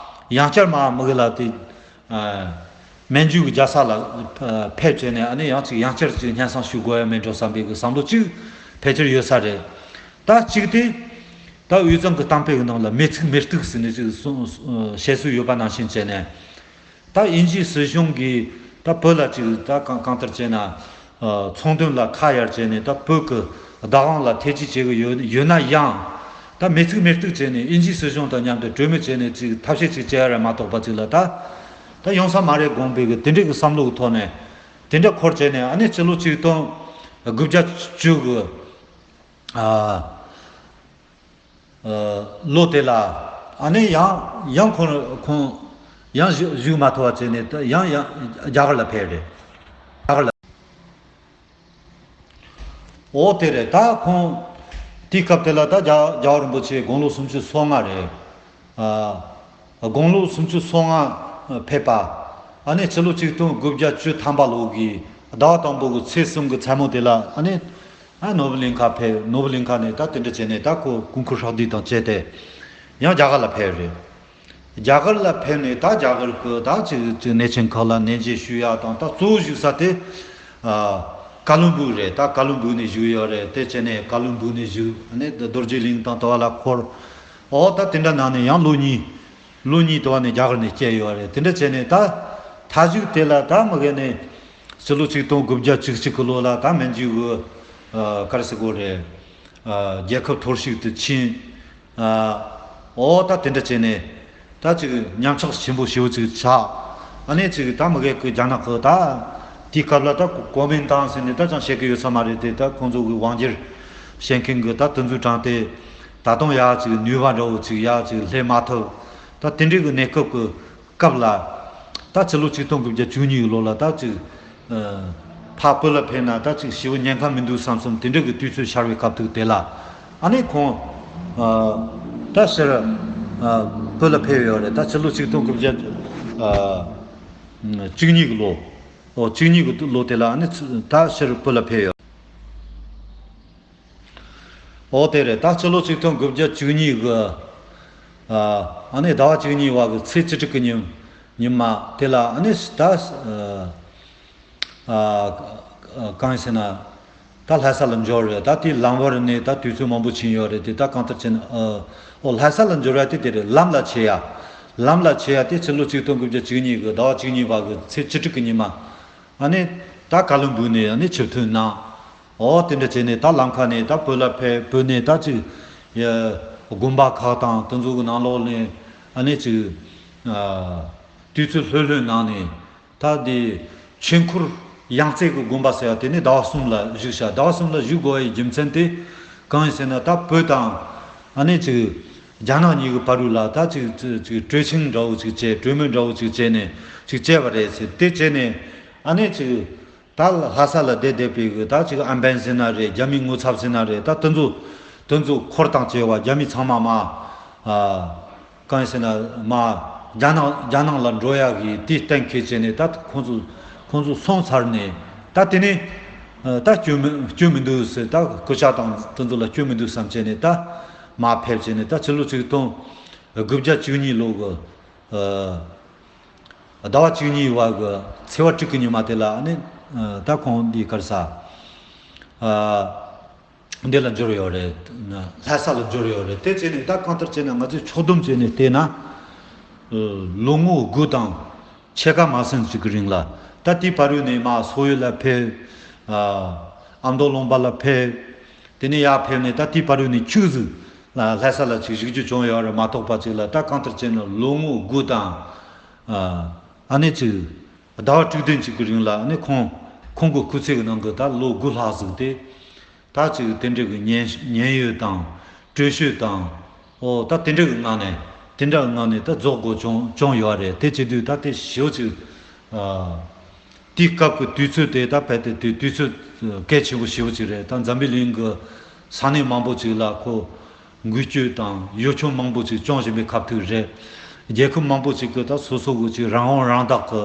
ཡང་བསྐྱར་མར་མི་གི་ལ་དེ། ཨ། མན་ཇུ་གི་རྒྱལ་ས་ལ། ཨ། ཕེབས་བྱས་ནས་ཨ་ནི་ཡང་ཅིག་ཡང་བསྐྱར་ཅིག་སྙན་སེང་ཞུ་དགོས་ཡ་མེད་འགྲོ་བསམ་པའི་གི་བསམ་བློ་གཅིག་ཕལ་ཆེར་ཡོད་ས་རེད། ད་གཅིག་དེ། ད་དབུས་གཙང་གི་གཏམ་དཔེ་གི་ནང་ལ་མི་ཚུགས་མི་གཏུགས་ཟེར་ནས་ཅིག་གསུང་བཤད་སྲོལ་ཡོད་པ་ནང་བཞིན་བྱས་ནས། ད་དབྱིན་ཇིའི་སྲིད་གཞུང་གིས་ད་བོད་ལ་ཅིག་ད་གང་གང་ལྟར་བྱས་ན། ཚོང་དོན་ལ་ཁ་གཡར་བྱས་ནས་ད་བོད་ཀྱི་བདག་དབང་ལ་ཐེ་ཇུས་བྱེད་གི་ཡོད་ཡོད་ན་ཡང་། ད་མི་ཚུགས་མི་གཏུགས་བྱས་ནས་དབྱིན་ཇིའི་སྲིད་གཞུང་དང་མཉམ་དུ་གྲོས་མོལ་བྱས་ནས་ཅིག་ཐབས་ཤེས་ཅིག་བྱེད་ཡ་རེད་མ་གཏོགས་པ་ཅིག་ལ་ད། ད་ཡོང་ས་མ་རེད་དགོངས་པའི་གི་དེ་འདྲའི་གི་བསམ་བློ་གི་ཐོག་ནས། དེ་འདྲ་འཁོར་བྱས་ནས་ཨ་ནི་སྤྱི་ལོ་ཆིག་སྟོང་དགུ་བརྒྱ་བཅུ་གི། ཨ། ཨ། ལོ་དེ་ལ་ཨ་ནི་ཡང་ཡང་ཁོང་ཁོང་ཡང་བཞུགས་བཞུགས་མ་ཐུབ་པ་བྱས་ནས་ད་ཡང་ཡང་རྒྱ་གར་ལ་ཕེབས་རེད། རྒྱ་གར་ལ། འོ་དེ་རེད། ད་ཁོང་དེའི་སྐབས་དེ་ལ་ད་རྒྱ་རྒྱལ་བ་རིན་པོ་ཆེ་དགུང་ལོ་སུམ་ཅུ་སོ་ལྔ་རེད། ཨ། དགུང་ལོ་སུམ་ཅུ་སོ་ལྔ་ཕེབས་པ། ཨ་ནི་སྤྱི་ལོ་ཆིག་སྟོང་དགུ་བརྒྱ་བཅུ་ཐམ་པ་ལོ་གི་ཟླ་བ་དང་པོ་གི་ཚེས་གསུམ་གི་མཚན་མོ་དེ་ལ་ཨ་ནི། ཨ། ནོར་བུ་གླིང་ཁ་ཕེབས། ནོར་བུ་གླིང་ཁ་ནས་ད་དེ་འདྲ་བྱས་ནས་ད་ཁོ་སྐུ་འཁོར་ཧྲག་བསྡུས་དང་བཅས་ཏེ་ཡང་རྒྱ་གར་ལ་ཕེབས་རེད། རྒྱ་གར་ལ་ཕེབས་ནས་ད་རྒྱ་གར་གི་ད་ཅིག་ཅིག་གནས་ཆེན་ཁག་ལ་གནས་མཇལ་ཞུ་ཡ་དང་། ད་གཙོ་བོ་བཞུགས་ས་དེ། ཨ། ཀ་ལོན་སྦུག་རེད། ད་ཀ་ལོན་སྦུག་ནས་བཞུགས་ཡོད་རེད། དེ་བྱས་ནས་ཀ་ལོན་སྦུག་ནས་བཞུགས། ཨ་ནི་རྡོ་རྗེ་གླིང་དང་དེ་བ་ལ་འཁོར། འོ་ད་དེ་འདྲ་གནང་ནས་ཡང་ལོ་གཉིས། ལོ་གཉིས་དེ་བ་ནས་རྒྱ་གར་ནས་བསྐྱལ་ཡོད་རེད། དེ་འདྲ་བྱས་ནས་ད་མཐའ་མཇུག་དེ་ལ་ད་མི་གེ་ནས་སྤྱི་ལོ་ཆིག་སྟོང་དགུ་བརྒྱ་བཅུ་གཅིག་གི་ལོ་ལ་ད་མན་ཇུ་གི། ཨ། ག་རེ་ཟེར་དགོས་རེད། ཨ། རྒྱལ་ཁབ་འཐོར་ཞིག་ཏུ་ཕྱིན། ཨ། འོ་ད་དེ་འདྲ་བྱས་ནས་ད་ཅིག་ཉམས་ཆག་ཆེན་པོ་ཞེ་པོ་ཅིག་ཆགས། ཨ་ནི་ཅིག་ད་མི་གེ་གི་རྒྱ་ནག་གི་ད་དེའི་སྐབས་ལ་ད་གོ་མིན་ཏང་ཟེར་ནས་ད་ཅང་བཤད་གི་ཡོད་ས་མ་རེད་དེ། ད་ཁོང་ཚོ་གི་དབང་སྒྱུར་བྱེད་མཁན་གི་ད་དེ་ཚོའི་གྲངས་དེ་ད་དུང་ཡ་ཅིག་ནུས་པ་འདྲ་བོ་ཅིག་ཡ་ཅིག་སླེབས་མ་ཐུབ། ད་དེ་འདྲའི་གི་གནས་སྐབས་གི་སྐབས་ལ། ད་སྤྱི་ལོ་ཆིག་སྟོང་དགུ་བརྒྱ་བཅུ་གཉིས་ལོ་ལ་ད་ཅིག་ཨ། ཕར་བོད་ལ་ཕེབས་ན་ད་ཅིག་ཞེ་པོ་ཉེན་ཁ་མི་འདུག་བསམ་བསམ་དེ་འདྲ་གི་དུས་ཚོད་ཤར་བའི་སྐབས་དུས་དེ་ལ། ཨ་ནི་ཁོང་། ཨ། ད་ཕྱིར། ཨ། བོད་ལ་ཕེབས་ཡོད་རེད། ད་སྤྱི་ལོ་ཆིག་སྟོང་དགུ་བརྒྱ། ཨ། བཅུ་གཉིས་གི་ལོ། ཨོ། བཅུ་གཉིས་གི་ལོ་དེ་ལ་ཨ་ནི་ད་ཕྱིར་བོད་ལ་ཕེབས་ཡོད། འོ་དེ་རེད། ད་སྤྱི་ལོ་ཆིག་སྟོང་དགུ་བརྒྱ་བཅུ་གཉིས་གི། ཨ། ཨ་ནི་ཟླ་བ་བཅུ་གཉིས་པ་གི་ཚེས་བཅུ་དྲུག་གི་ཉིན། ཉི་མ་དེ་ལ་ཨ་ནི་ད། ཨ། ཨ། གང་ཡིན་ཟེར་ན། ད་ལྷ་ས་ལ་འབྱོར་རེད། ད་དེའི་ལམ་བར་ནས་ད་དུས་ཚོད་མང་པོ་ཕྱིན་ཡོད་རེད་དེ། ད་གང་ལྟར་བྱས་ན། ཨ། ཨོ། ལྷ་ས་ལ་འབྱོར་བ་དེ་དེ་རེད། ལམ་ལ་ཆས་ཡ། ལམ་ལ་ཆས་ཡ་དེ་ཕྱི་ལོ་ཆིག་སྟོང་དགུ་བརྒྱ་བཅུ་གཉིས་གི་ཟླ་བ་བཅུ་གཉིས་པ་གི་ཚེས་བཅུ་དྲུག་གི་ཉི་མ། ཨ་ནི་ད་ཀ་ལོན་སྦུག་ནས་ཨ་ནི་ཆིབས་ཐོན་གནང་། ཨོ། དེ་འདྲ་བྱས་ནས་ད་ལམ་ཁ་ནས་ད་བོད་ལ་ཕེབས། བོད་ནས་ད་ཅིག་ཡ་དགོན་པ་ཁག་དང་དེ་ཚོ་གི་ནང་ལོགས་ནས་ཨ་ནི་ཅིག་ཨ། དུས་ཚོད་ལྷོད་ལྷོད་གནང་ནས། ད་དེ་ཆོས་འཁོར་ཡང་རྩེ་གི་དགོན་པ་ཟེར་བ་དེ་ནི་ཟླ་བ་གསུམ་ལ་བཞུགས་ཤག་ཟླ་བ་གསུམ་ལ་བཞུགས་དགོས་པའི་རྒྱུ་མཚན་དེ་གང་ཡིན་ཟེར་ན། ད་བོད་དང་ཨ་ནི་ཅིག་རྒྱ་ནག་གཉིས་ཀྱི་བར་དུ་ལ་ད་ཅིག་ཅིག་ཅིག་གྲོས་ཆིངས་འདྲ་བོ་ཅིག་བྱས། གྲོས་མོལ་འདྲ་བོ་ཅིག་བྱས་ནས་ཅིག་བྱས་པ་རེད་ཟེར། དེ་བྱས་ནས་ཨ་ནི་ཅིག་ད་ལྷ་ས་ལ་བསྡད་བསྡད་པའི་གི་ད་ཅིག་ཨམ་བན་ཟེར་ན་རེད། རྒྱ་མིའི་ངོ་ཚབ་ཟེར་ན་རེད། ད་དེ་ཚོ་དེ་ཚོ་འཁོར་དང་བཅས་པ་རྒྱ་མི་ཚང་མ་མ། ཨ། གང་ཡིན་ཟེར་ན་མ། རྒྱ་ནག་རྒྱ་ནག་ལ་འགྲོ་ཡག་གི་དེ་གཏན་འཁེལ་བྱས་ནས། ད་ཁོང་ཚོ་ཁོང་ཚོ་སོང་ཚར་ནས། ད་དེ་ནས་ད་སྐྱོན་མི་སྐྱོན་མི་འདུག་ཟེར། ད་སྐུ་ཕྱྭ་དང་དེ་ཚོ་ལ་སྐྱོན་མི་འདུག་བསམ་བྱས་ནས་ད་མར་ཕེབས་བྱས་ནས། ད་ཕྱི་ལོ་ཆིག་སྟོང་དགུ་བརྒྱ་བཅུ་གཉིས་ལོ་གི། ཨ། ཟླ་བ་བཅུ་གཉིས་པ་གི་ཚེས་པ་དྲུག་གི་ཉི་མ་དེ་ལ་ཨ་ནི། ཨ། ད་ཁོང་འདི་ག་རེ་ཟ། ཨ། འདི་ལ་འབྱོར་ཡོད་རེད། ལྷ་ས་ལ་འབྱོར་ཡོད་རེད། དེ་བྱས་ནས་ད་གང་ལྟར་བྱས་ན་ང་ཚོས་ཕྱོགས་བསྡོམས་བྱས་ནས་བལྟས་ན། ལོ་ངོ་དགུ་དང་ཕྱེད་ཀ་མ་ཟིན་ཞིག་གི་རིང་ལ། ད་དེའི་བར་དུ་ནས་མར་སོག་ཡུལ་ལ་ཕེབས། ཨ། ཨ་མདོ་ལུང་པ་ལ་ཕེབས། དེ་ནས་ཡར་ཕེབས་ནས་ད་དེའི་བར་དུ་ནས་ཁྱུག་ཟིག་ལ་ལྷ་ས་ལ་ཅིག་བཞུགས་རྒྱུ་བྱུང་ཡོད་རེད་མ་གཏོགས་པ་ཅིག་ལ། ད་གང་ལྟར་བྱས་ན་ལོ་ངོ་དགུ་དང་། ཨ། ཨ་ནི་ཅིག་ཟླ་བ་དྲུག་བདུན་ཅིག་གི་རིང་ལ་ཨ་ནི་ཁོང་ཁོང་གི་སྐུ་ཚེ་གི་ནང་གི་ད་ལོ་དགུ་ལྷག་ཟིག་དེ། ད་ཅིག་དེ་འདྲ་གི་ཉན་ཉན་ཡོད་དང་། བྲོས་བྱོལ་དང་། ཨོ། ད་དེ་འདྲ་གི་ངང་ནས། དེ་འདྲ་གི་ངང་ནས་ད་རྫོགས་དགོས་བྱུང་བྱུང་ཡོད་རེད། དེ་བྱེད་དུས་ད་དེ་ཞེ་པོ་ཅིག་ཨ། དེའི་སྐབས་ཀྱི་དུས་ཚོད་དེ་ད་རྦད་དེ་དུས་དུས་ཚོད་གལ་ཆེན་པོ་ཞེ་པོ་ཅིག་རེད། ད་འཛམ་བུའི་གླིང་གི་ས་གནས་མང་པོ་ཅིག་ལ་ཁོ་འགུལ་སྐྱོད་དང་གཡོ་འཁྱོམ་མང་པོ་ཅིག་བྱུང་བཞིན་པའི་སྐབས་དུས་རེད། རྒྱལ་ཁབ་མང་པོ་ཅིག་གི་ད་སོ་སོ་གི་ཅིག་རང་དབང་རང་བདག་གི་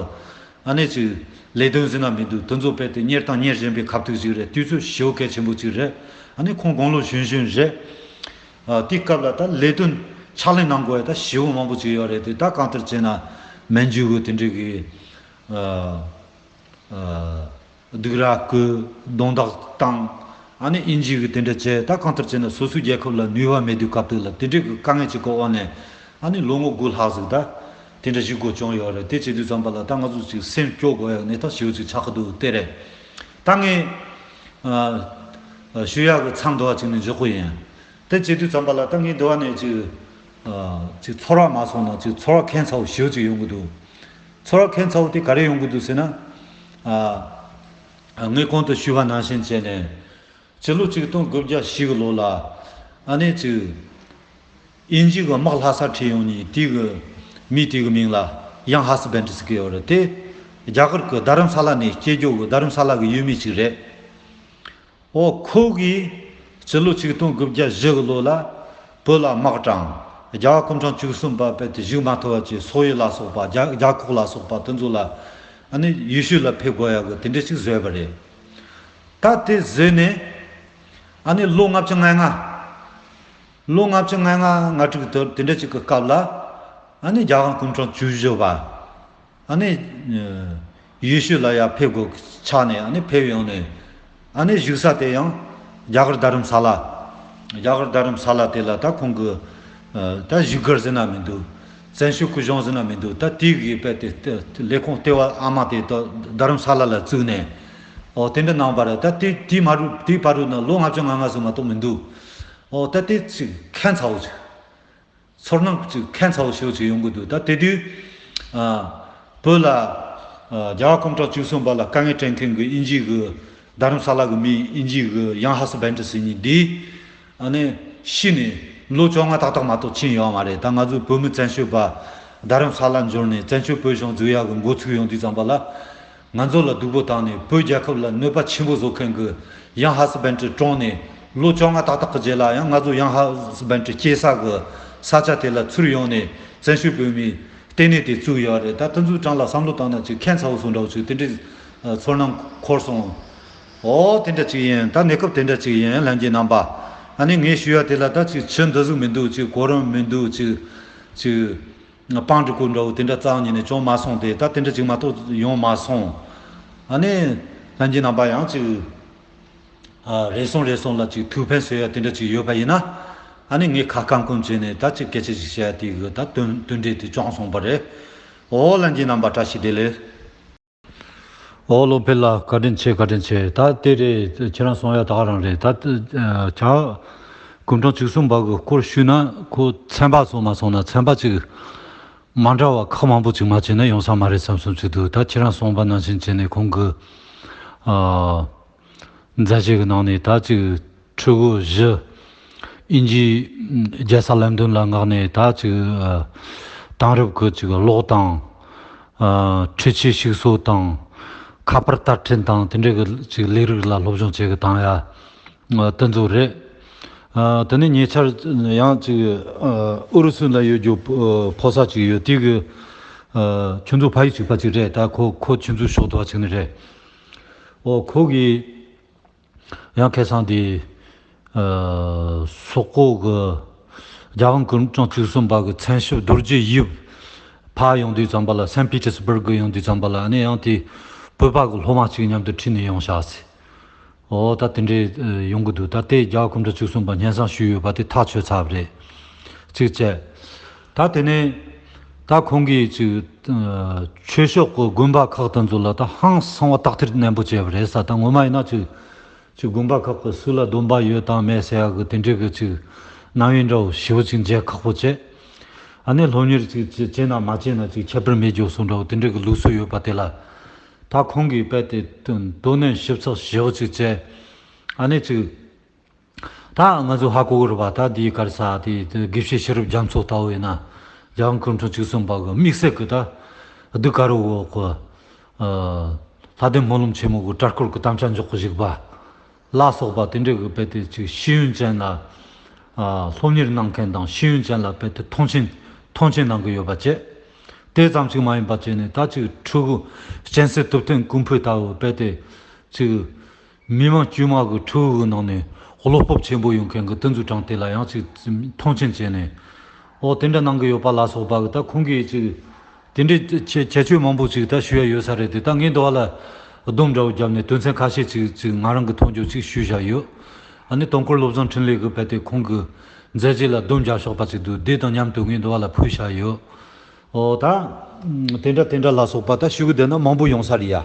ཨ་ནི་ཅིག་ལས་དོན་ཟེར་ན་མི་འདུག་དེ་ཚོ་རྦད་དེ་གཉེར་དང་གཉེར་བཞིན་པའི་སྐབས་དུས་ཅིག་རེད། དུས་ཚོད་ཞེ་པོ་གལ་ཆེན་པོ་ཅིག་རེད། ཨ་ནི་ཁོང་དགུང་ལོ་གཞོན་གཞོན་རེད། ཨ། དེའི་སྐབས་ལ་ད་ལས་དོན་ཕྱག་ལས་གནང་དགོས་ཡ་ད་ཞེ་པོ་མང་པོ་ཅིག་ཡོད་རེད་དེ། ད་གང་ལྟར་བྱས་ན་མན་ཇུ་གི་དེ་འདྲ་གི། ཨ། ཨ། སྡུག་ར་བརྐོས། རྡུང་རྡེག་བཏང་། ཨ་ནི་དབྱིན་ཇི་གི་དེ་འདྲ་བྱས། ད་གང་ལྟར་བྱས་ན་སོ་སོའི་རྒྱལ་ཁབ་ལ་ནུས་པ་མེད་དུས་སྐབས་དེ་ལ་དེ་འདྲའི་གི་དཀའ་ངལ་ཅིག་གི་འོག་ནས། ཨ་ནི་ལོ་ངོ་དགུ་ལྷག་ཟིག་ད་དེ་འདྲ་བཞུགས་དགོས་བྱུང་ཡོད་རེད། དེ་བྱེད་དུས་ཙམ་པ་ལ་ད་ང་ཚོ་ཅིག་སེམས་སྐྱོ་དགོས་ཡག་གནས་སྟངས་ཞེ་པོ་ཅིག་ཆགས་ཀྱི་འདུག་དེ་རེད། ད་ངས་ཨ་ཨ་ཞུ་ཡག་གི་མཚམས་འདི་བ་ཅིག་ནས་འཇོག་གི་ཡིན། དེ་བྱེད་དུས་ཙམ་པ་ལ་ད་ངས་འདི་བ་ནས་ཅིག་ཨ་ཅིག་ཚོར་བ་མ་སོང་ན་ཅིག་ཚོར་བ་ཁྱད་མཚར་བོ་ཞེ་པོ་ཅིག་ཡོང་གི་འདུག་ཚོར་བ་ཁྱད་མཚར་བོ་དེ་ག་རེ་ཡོང་གི་འདུག་ཟེར་ན། ཨ་ངས་གོང་དུ་ཞུས་པ་ནང་བཞིན་བྱས་ནས། སྤྱི་ལོ་ཆིག་སྟོང་དགུ་བརྒྱ་བཞི་གི་ལོ་ལ། ཨ་ནི་ཅིག་དབྱིན་ཇི་གི་དམག་ལྷ་ས་ཁྲིད་ཡོང་ནི་དེ་གི་མི་དེ་གི་མིང་ལ་ཡང་ཧ་སི་བན་ཏི་ཟེར་གི་ཡོད་རེད། དེ་རྒྱ་གར་གི་རྡ་རམ་ས་ལ་ནས་སྐྱེས་རྒྱུ་གི་རྡ་རམ་ས་ལ་གི་ཡུལ་མི་ཅིག་རེད། ཨོ་ཁོ་གིས་སྤྱི་ལོ་ཆིག་སྟོང་དགུ་བརྒྱ་བཞི་གི་ལོ་ལ་བོད་ལ་དམག་དྲངས། རྒྱལ་བ་སྐུ་ཕྲེང་བཅུ་གསུམ་པ་རྦད་དེ་བཞུགས་མ་ཐུབ་པ་བྱས། སོག་ཡུལ་ལ་སོགས་པ། རྒྱ་རྒྱ་ཁོག་ལ་སོགས་པ་དེ་ཚོ་ལ། ཨ་ནི་ཡུལ་ཤུལ་ལ་ཕེབས་དགོས་ཡག་གི་དེ་འདྲ་ཅིག་བཟོས་པ་རེད། ད་དེ་བཟོས་ནས་ཨ་ནི་ལོ་ལྔ་བཅུ་ང་ལྔ། ལོ་ལྔ་བཅུ་ང་ལྔ་ང་དྲུག་དེ་དེ་འདྲ་ཅིག་གི་སྐབས་ལ། ཨ་ནི་རྒྱལ་དབང་སྐུ་ཕྲེང་བཅུ་བཞི་པ། ཨ་ནི་ཡུལ་ཤུལ་ལ་ཡར་ཕེབས་དགོས་ཆགས་ནས། ཨ་ནི་ཕེབས་ཡོང་ནས། ཨ་ནི་བཞུགས་ས་དེ་ཡང་རྒྱ་གར་རྡ་རམ་ས་ལ། རྒྱ་གར་རྡ་རམ་ས་ལ་དེ་ལ་ད་ཁོང་གི་ད་བཞུགས་སྒར་ཟེར་ན་མི་འདུག་བཙན་བྱོལ་སྐུ་གཞུང་ཟེར་ན་མི་འདུག་ད་དེ་གི་རྦད་དེ་ལས་ཁུངས་ལྟེ་བ་ཨ་མ་དེ་ད་རྡ་རམ་ས་ལ་ལ་བཙུགས་ནས། ཨོ་དེ་འདྲ་གནང་བ་རེད། ད་དེ་དེའི་མ་རུ་དེའི་བར་དུ་ན་ལོ་ལྔ་བཅུ་ང་ལྔ་ཙམ་མ་གཏོགས་མི་འདུག་ཨོ་ད་དེ་ཅིག་ཁྱད་མཚར་བོ་ཅིག་ཚོར་སྣང་ཅིག་ཁྱད་མཚར་བོ་ཞེ་པོ་ཅིག་ཡོང་གི་འདུག་ད་དེ་དུས་ཨ་བོད་ལ་ཨ་རྒྱལ་བ་སྐུ་ཕྲེང་བཅུ་གསུམ་པ་ལ་དཀའ་ངལ་སྤྲད་མཁན་གྱི་དབྱིན་ཇི་གི་རྡ་རམ་ས་ལ་གི་མི། དབྱིན་ཇི་གི་ཡང་ཧ་སི་བན་ཏི་ཟེར་མཁན་འདི་ཨ་ནི་ཤི་ནས་ལོ་བཅོ་ལྔ་ཏག་ཏག་མ་གཏོགས་ཕྱིན་ཡོད་མ་རེད། ད་ང་ཚོའི་བོད་མི་བཙན་བྱོལ་པ་རྡ་རམ་ས་ལ་འབྱོར་ནས་བཙན་བྱོལ་བོད་གཞུང་འཛུགས་ཡག་གི་འགོ་ཚུགས་ཡོང་དུས་ཙམ་པ་ལ། ང་ཚོ་ལ་སྡུག་པོ་བཏང་ནས་བོད་རྒྱལ་ཁབ་ལ་གནོད་པ་ཆེན་པོ་བཟོ་མཁན་གྱི་ཡང་ཧ་སི་བན་ཏི་བཀྲོངས་ནས་ལོ་བཅོ་ལྔ་ཏག་ཏག་གི་རྗེས་ལ་ཡང་ང་ཚོ་ཡང་ཧ་སི་བན་ཏི་སྐྱེས་ས་གི་ས་ཆ་དེ་ལ་ཚུར་ཡོང་ནས་བཙན་བྱོལ་བོད་མིའི་ལྟེ་གནས་དེ་བཙུགས་ཡོད་རེད། ད་དེ་ཚོའི་གྲས་ལ་བསམ་བློ་བཏང་ན་ཅིག་ཁྱད་མཚར་བོ་བཟོ་འདྲ་བོ་ཅིག་དེ་འདྲའི་ཚོར་སྣང་འཁོར་སོང་། ཨོ་དེ་འདྲ་ཅིག་ཡིན། ད་གནས་སྐབས་དེ་འདྲ་ཅིག་ཡིན། ལྷན་རྒྱས་རྣམ་པ། ཨ་ནི་ངས་ཞུ་ཡ་དེ་ལ་ད་ཅིག་ཆུ་འདི་ཟིག་མི་འདུག་ཅིག་གོ་རིམ་མི་འདུག་ཅིག་ཅིག་སྤང་འགྲོ་དགོས་འདྲ་བོ་དེ་འདྲ་རྩ་བ་ཉིད་ནས་བྱུང་མ་སོང་སྟེ། ད་དེ་འདྲ་ཅིག་མ་གཏོགས་ཡོང་མ་སོང་། ཨ་ནི་ལྷན་རྒྱས་རྣམ་པ་ཡང་ཅིག་ཨ་རེ་ཟུང་རེ་ཟུང་ལ་ཅིག་ཐུགས་ཕན་གསོས་ཡ་དེ་འདྲ་ཅིག་ཡོད་པ་ཡིན་ན། ཨ་ནི་ངས་ཁ་སྐམ་སྐམ་བྱས་ནས་ད་ཅིག་སྐད་ཆ་ཅིག་བཤད་ཡ་དེ་གི་ད་དོན་དོན་འབྲས་དེ་བྱུང་སོང་བ་རེད། འོ་ལྷན་རྒྱས་རྣམ་པ་བཀྲ་ཤིས་བདེ་ལེགས། ཨོ་བློ་འཕེལ་ལགས་བཀའ་དྲིན་ཆེ། བཀའ་དྲིན་ཆེ། ད་དེ་རེད། ཁྱེད་རང་གསུང་ཡ་ད་ག་རང་རེད། ད་ཨ་ཁྱ་སྐུ་ཕྲེང་བཅུ་གསུམ་པ་གི་སྐོར་ཞུས་ན་ཁོ་ཚན་པ་སོང་མ་སོང་ན་ཚན་པ་ཅིག་མ་འདྲ་བ་ཁག་མང་པོ་ཅིག་མ་བྱས་ན་ཡོང་ས་མ་རེད་བསམ་བསམ་ཅིག་འདུག་ད་ཁྱེད་རང་གསུངས་པ་ནང་བཞིན་བྱས་ནས་ཁོང་གི་ཨ་མཛད་རྗེས་ཀྱི་ནང་ནས་ད་ཅིག་ཕྲུ་གུ་བཞི་དབྱིན་ཇིའི་རྒྱལ་ས་ལན་ཌོན་ལ་མངགས་ནས། ད་ཅིག་ཨ་དེང་རབས་ཀྱི་ཅིག་གློག་དང་། ཨ་འཕྲུལ་ཆས་ཞིག་གསོ་དང་། ཁ་པར་བསྟར་ཕྲེང་དང་དེ་འདྲའི་གི་ཅིག་ལས་རིགས་ལ་སློབ་སྦྱོང་བྱེད་གི་བཏང་ཡ། ཨ་དེ་ཚོ་རེད། ཨ་དེ་ནས་ཉེ་ཆར་ཡང་ཅིག་ཨ་ཨུ་རུ་སུ་ལ་ཡོད་རྒྱུ་ཕོ་ཕོ་གསར་ཅིག་ཡོད། དེ་གི་ཨ་ཁྱོད་ཚོ་ཕ་ཡུལ་གཅིག་པ་ཅིག་རེད། ད་ཁོ་ཁོ་ཁྱོད་ཚོའི་ཕྱོགས་གཏོགས་པ་ཅིག་ནི་རེད། ཨོ་ཁོ་གིས་ཡང་ཁ་སང་དེ་ཨ་སོག་པོ་གི་རྒྱལ་དབང་སྐུ་ཕྲེང་བཅུ་གསུམ་པ་གི་མཚན་ཞབས་རྡོ་རྗེ་ཡིབ་ཕར་ཡོང་དུས་ཙམ་པ་ལ། སན་པི་ཏེར་སི་བུར་གི་ཡོང་དུས་ཙམ་པ་ལ། ཨ་ནི་ཡང་དེ་བོད་པ་གི་སློབ་མ་གཅིག་མཉམ་དུ་ཁྲིད་ནས་ཡོང་བཞག་ཟེར། ཨོ་ད་དེ་འདྲའི་ཨ་ཡོང་གི་འདུག་ད་དེ་རྒྱལ་བ་སྐུ་ཕྲེང་བཅུ་གསུམ་པ་སྙན་སེང་ཞུས་ཡོད་པ་དེ་ཐག་ཆོད་ཚར་བ་རེད། གཅིག་བྱས། ད་དེ་ནས་ད་ཁོང་གིས་ཅིག་ཨ་ཆོས་ཕྱོགས་ཀྱི་དགོན་པ་ཁག་དེ་ཚོ་ལ་ད་ཧང་སང་བ་དག་ཐེར་ནན་པོ་བྱས་པ་རེད་ས། ད་ངོ་མ་ཡིན་ན་ཅིག་ཅིག་དགོན་པ་ཁག་གི་སུ་ལ་སྡོམ་པ་ཡོད་དང་མེད་ཟེར་ཡ་གི་དེ་འདྲའི་གི་ཅིག་རྣམ་དབྱེ་འདྲ་བོ་ཞེ་པོ་ཅིག་འཇལ་ཁག་པོ་བྱས། ཨ་ནི་སློབ་གཉེར་ཅིག་བྱས་བྱས་ན་མ་བྱས་ན་ཅིག་ཁྱད་པར་མེད་རྒྱུ་བཟོ་འདྲ་བོ་དེ་འདྲའི་གི་ལུགས་སྲོལ་ཡོད་པ་དེ་ལ། ད་ཁོང་གིས་རྦད་དེ་དོ་ནན་ཞིབ་ཚགས་ཞེ་པོ་ཅིག་བྱས། ཨ་ནི་ཅིག་ད་ང་ཚོ་ཧ་གོ་གི་རེད་པ། ད་འདིའི་ག་རེ་ཟེར། དེ་དགེ་བཤེས་ཤེས་རབ་རྒྱ་མཚོ་ལྟ་བུ་ཡིན་ན། རྒྱལ་དབང་སྐུ་ཕྲེང་བཅུ་གསུམ་པ་གི་དམིགས་བསལ་གི་ད་གདུགས་དཀར་པོ་གི་ཨ་ལྷ་ལྡན་སྨོན་ལམ་ཆེན་མོ་གི་གྲྭ་སྐོར་གི་དམ་བཅའ་འཇོག་གི་བཞུགས་པ་ལ་སོགས་པ་དེ་འདྲའི་གི་རྦད་དེ་ཅིག་ཤེས་ཡོན་ཅན་ལ་ཨ་སློབ་གཉེར་གནང་མཁན་དང་ཤེས་ཡོན་ཅན་ལ་རྦད་དེ་མཐོང་ཆེན་མཐོང་ཆེན་གནང་གི་ཡོད་པ་བཅས། དེ་ཙམ་ཞིག་མ་ཡིན་པ་བྱས་ནས་ད་ཅིག་ཕྲུ་གུ་གཅན་གཟན་ཐུབ་བསྟན་ཀུང་ཕུ་ལྟ་བུ་རྦད་དེ་ཅིག་མི་མང་དཀྱུས་མ་གི་ཕྲུ་གུ་གི་ནང་ནས་བློ་སྤོབས་ཆེན་པོ་ཡོད་མཁན་གི་དེ་ཚོའི་གྲས་དེ་ལ་ཡང་ཅིག་མཐོང་ཆེན་བྱས་ནས། ཨོ་དེ་འདྲ་གནང་གི་ཡོད་པ་ལ་སོགས་པ་གི་ད་ཁོང་གིས་ཅིག་དེ་འདྲའི་ཁྱད་ཁྱད་ཆོས་མང་པོ་ཅིག་ད་ཞུ་ཡ་ཡོད་ས་རེད་དེ། ད་ངས་འདི་བ་ལ་ སྡོམ་འདྲ་བོ་བརྒྱབ་ནས་དོན་ཚན་ཁ་ཤས་ཅིག་ཅིག་ང་རང་གི་མཐོང་རྒྱུ་ཅིག་ཞུས་བཞག་ཡོད། ཨ་ནི་དུས་འཁོར་བློ་བཟང་འཕྲིན་ལས་ཀྱི་རྦད་དེ་ཁོང་གི་མཛད་རྗེས་ལ་སྡོམ་རྒྱག་ཆོག་པ་ཅིག་འདུག་དེ་དང་མཉམ་དུ་ངས་འདི་བ་ལ་ཕུལ་བཞག་ཡོད། ཨོ་ད། དེ་འདྲ་དེ་འདྲ་ལ་སོགས་པ་ད་ཞུ་གི་བསྡད་ན་མང་པོ་ཡོང་ས་རེད་ཡ།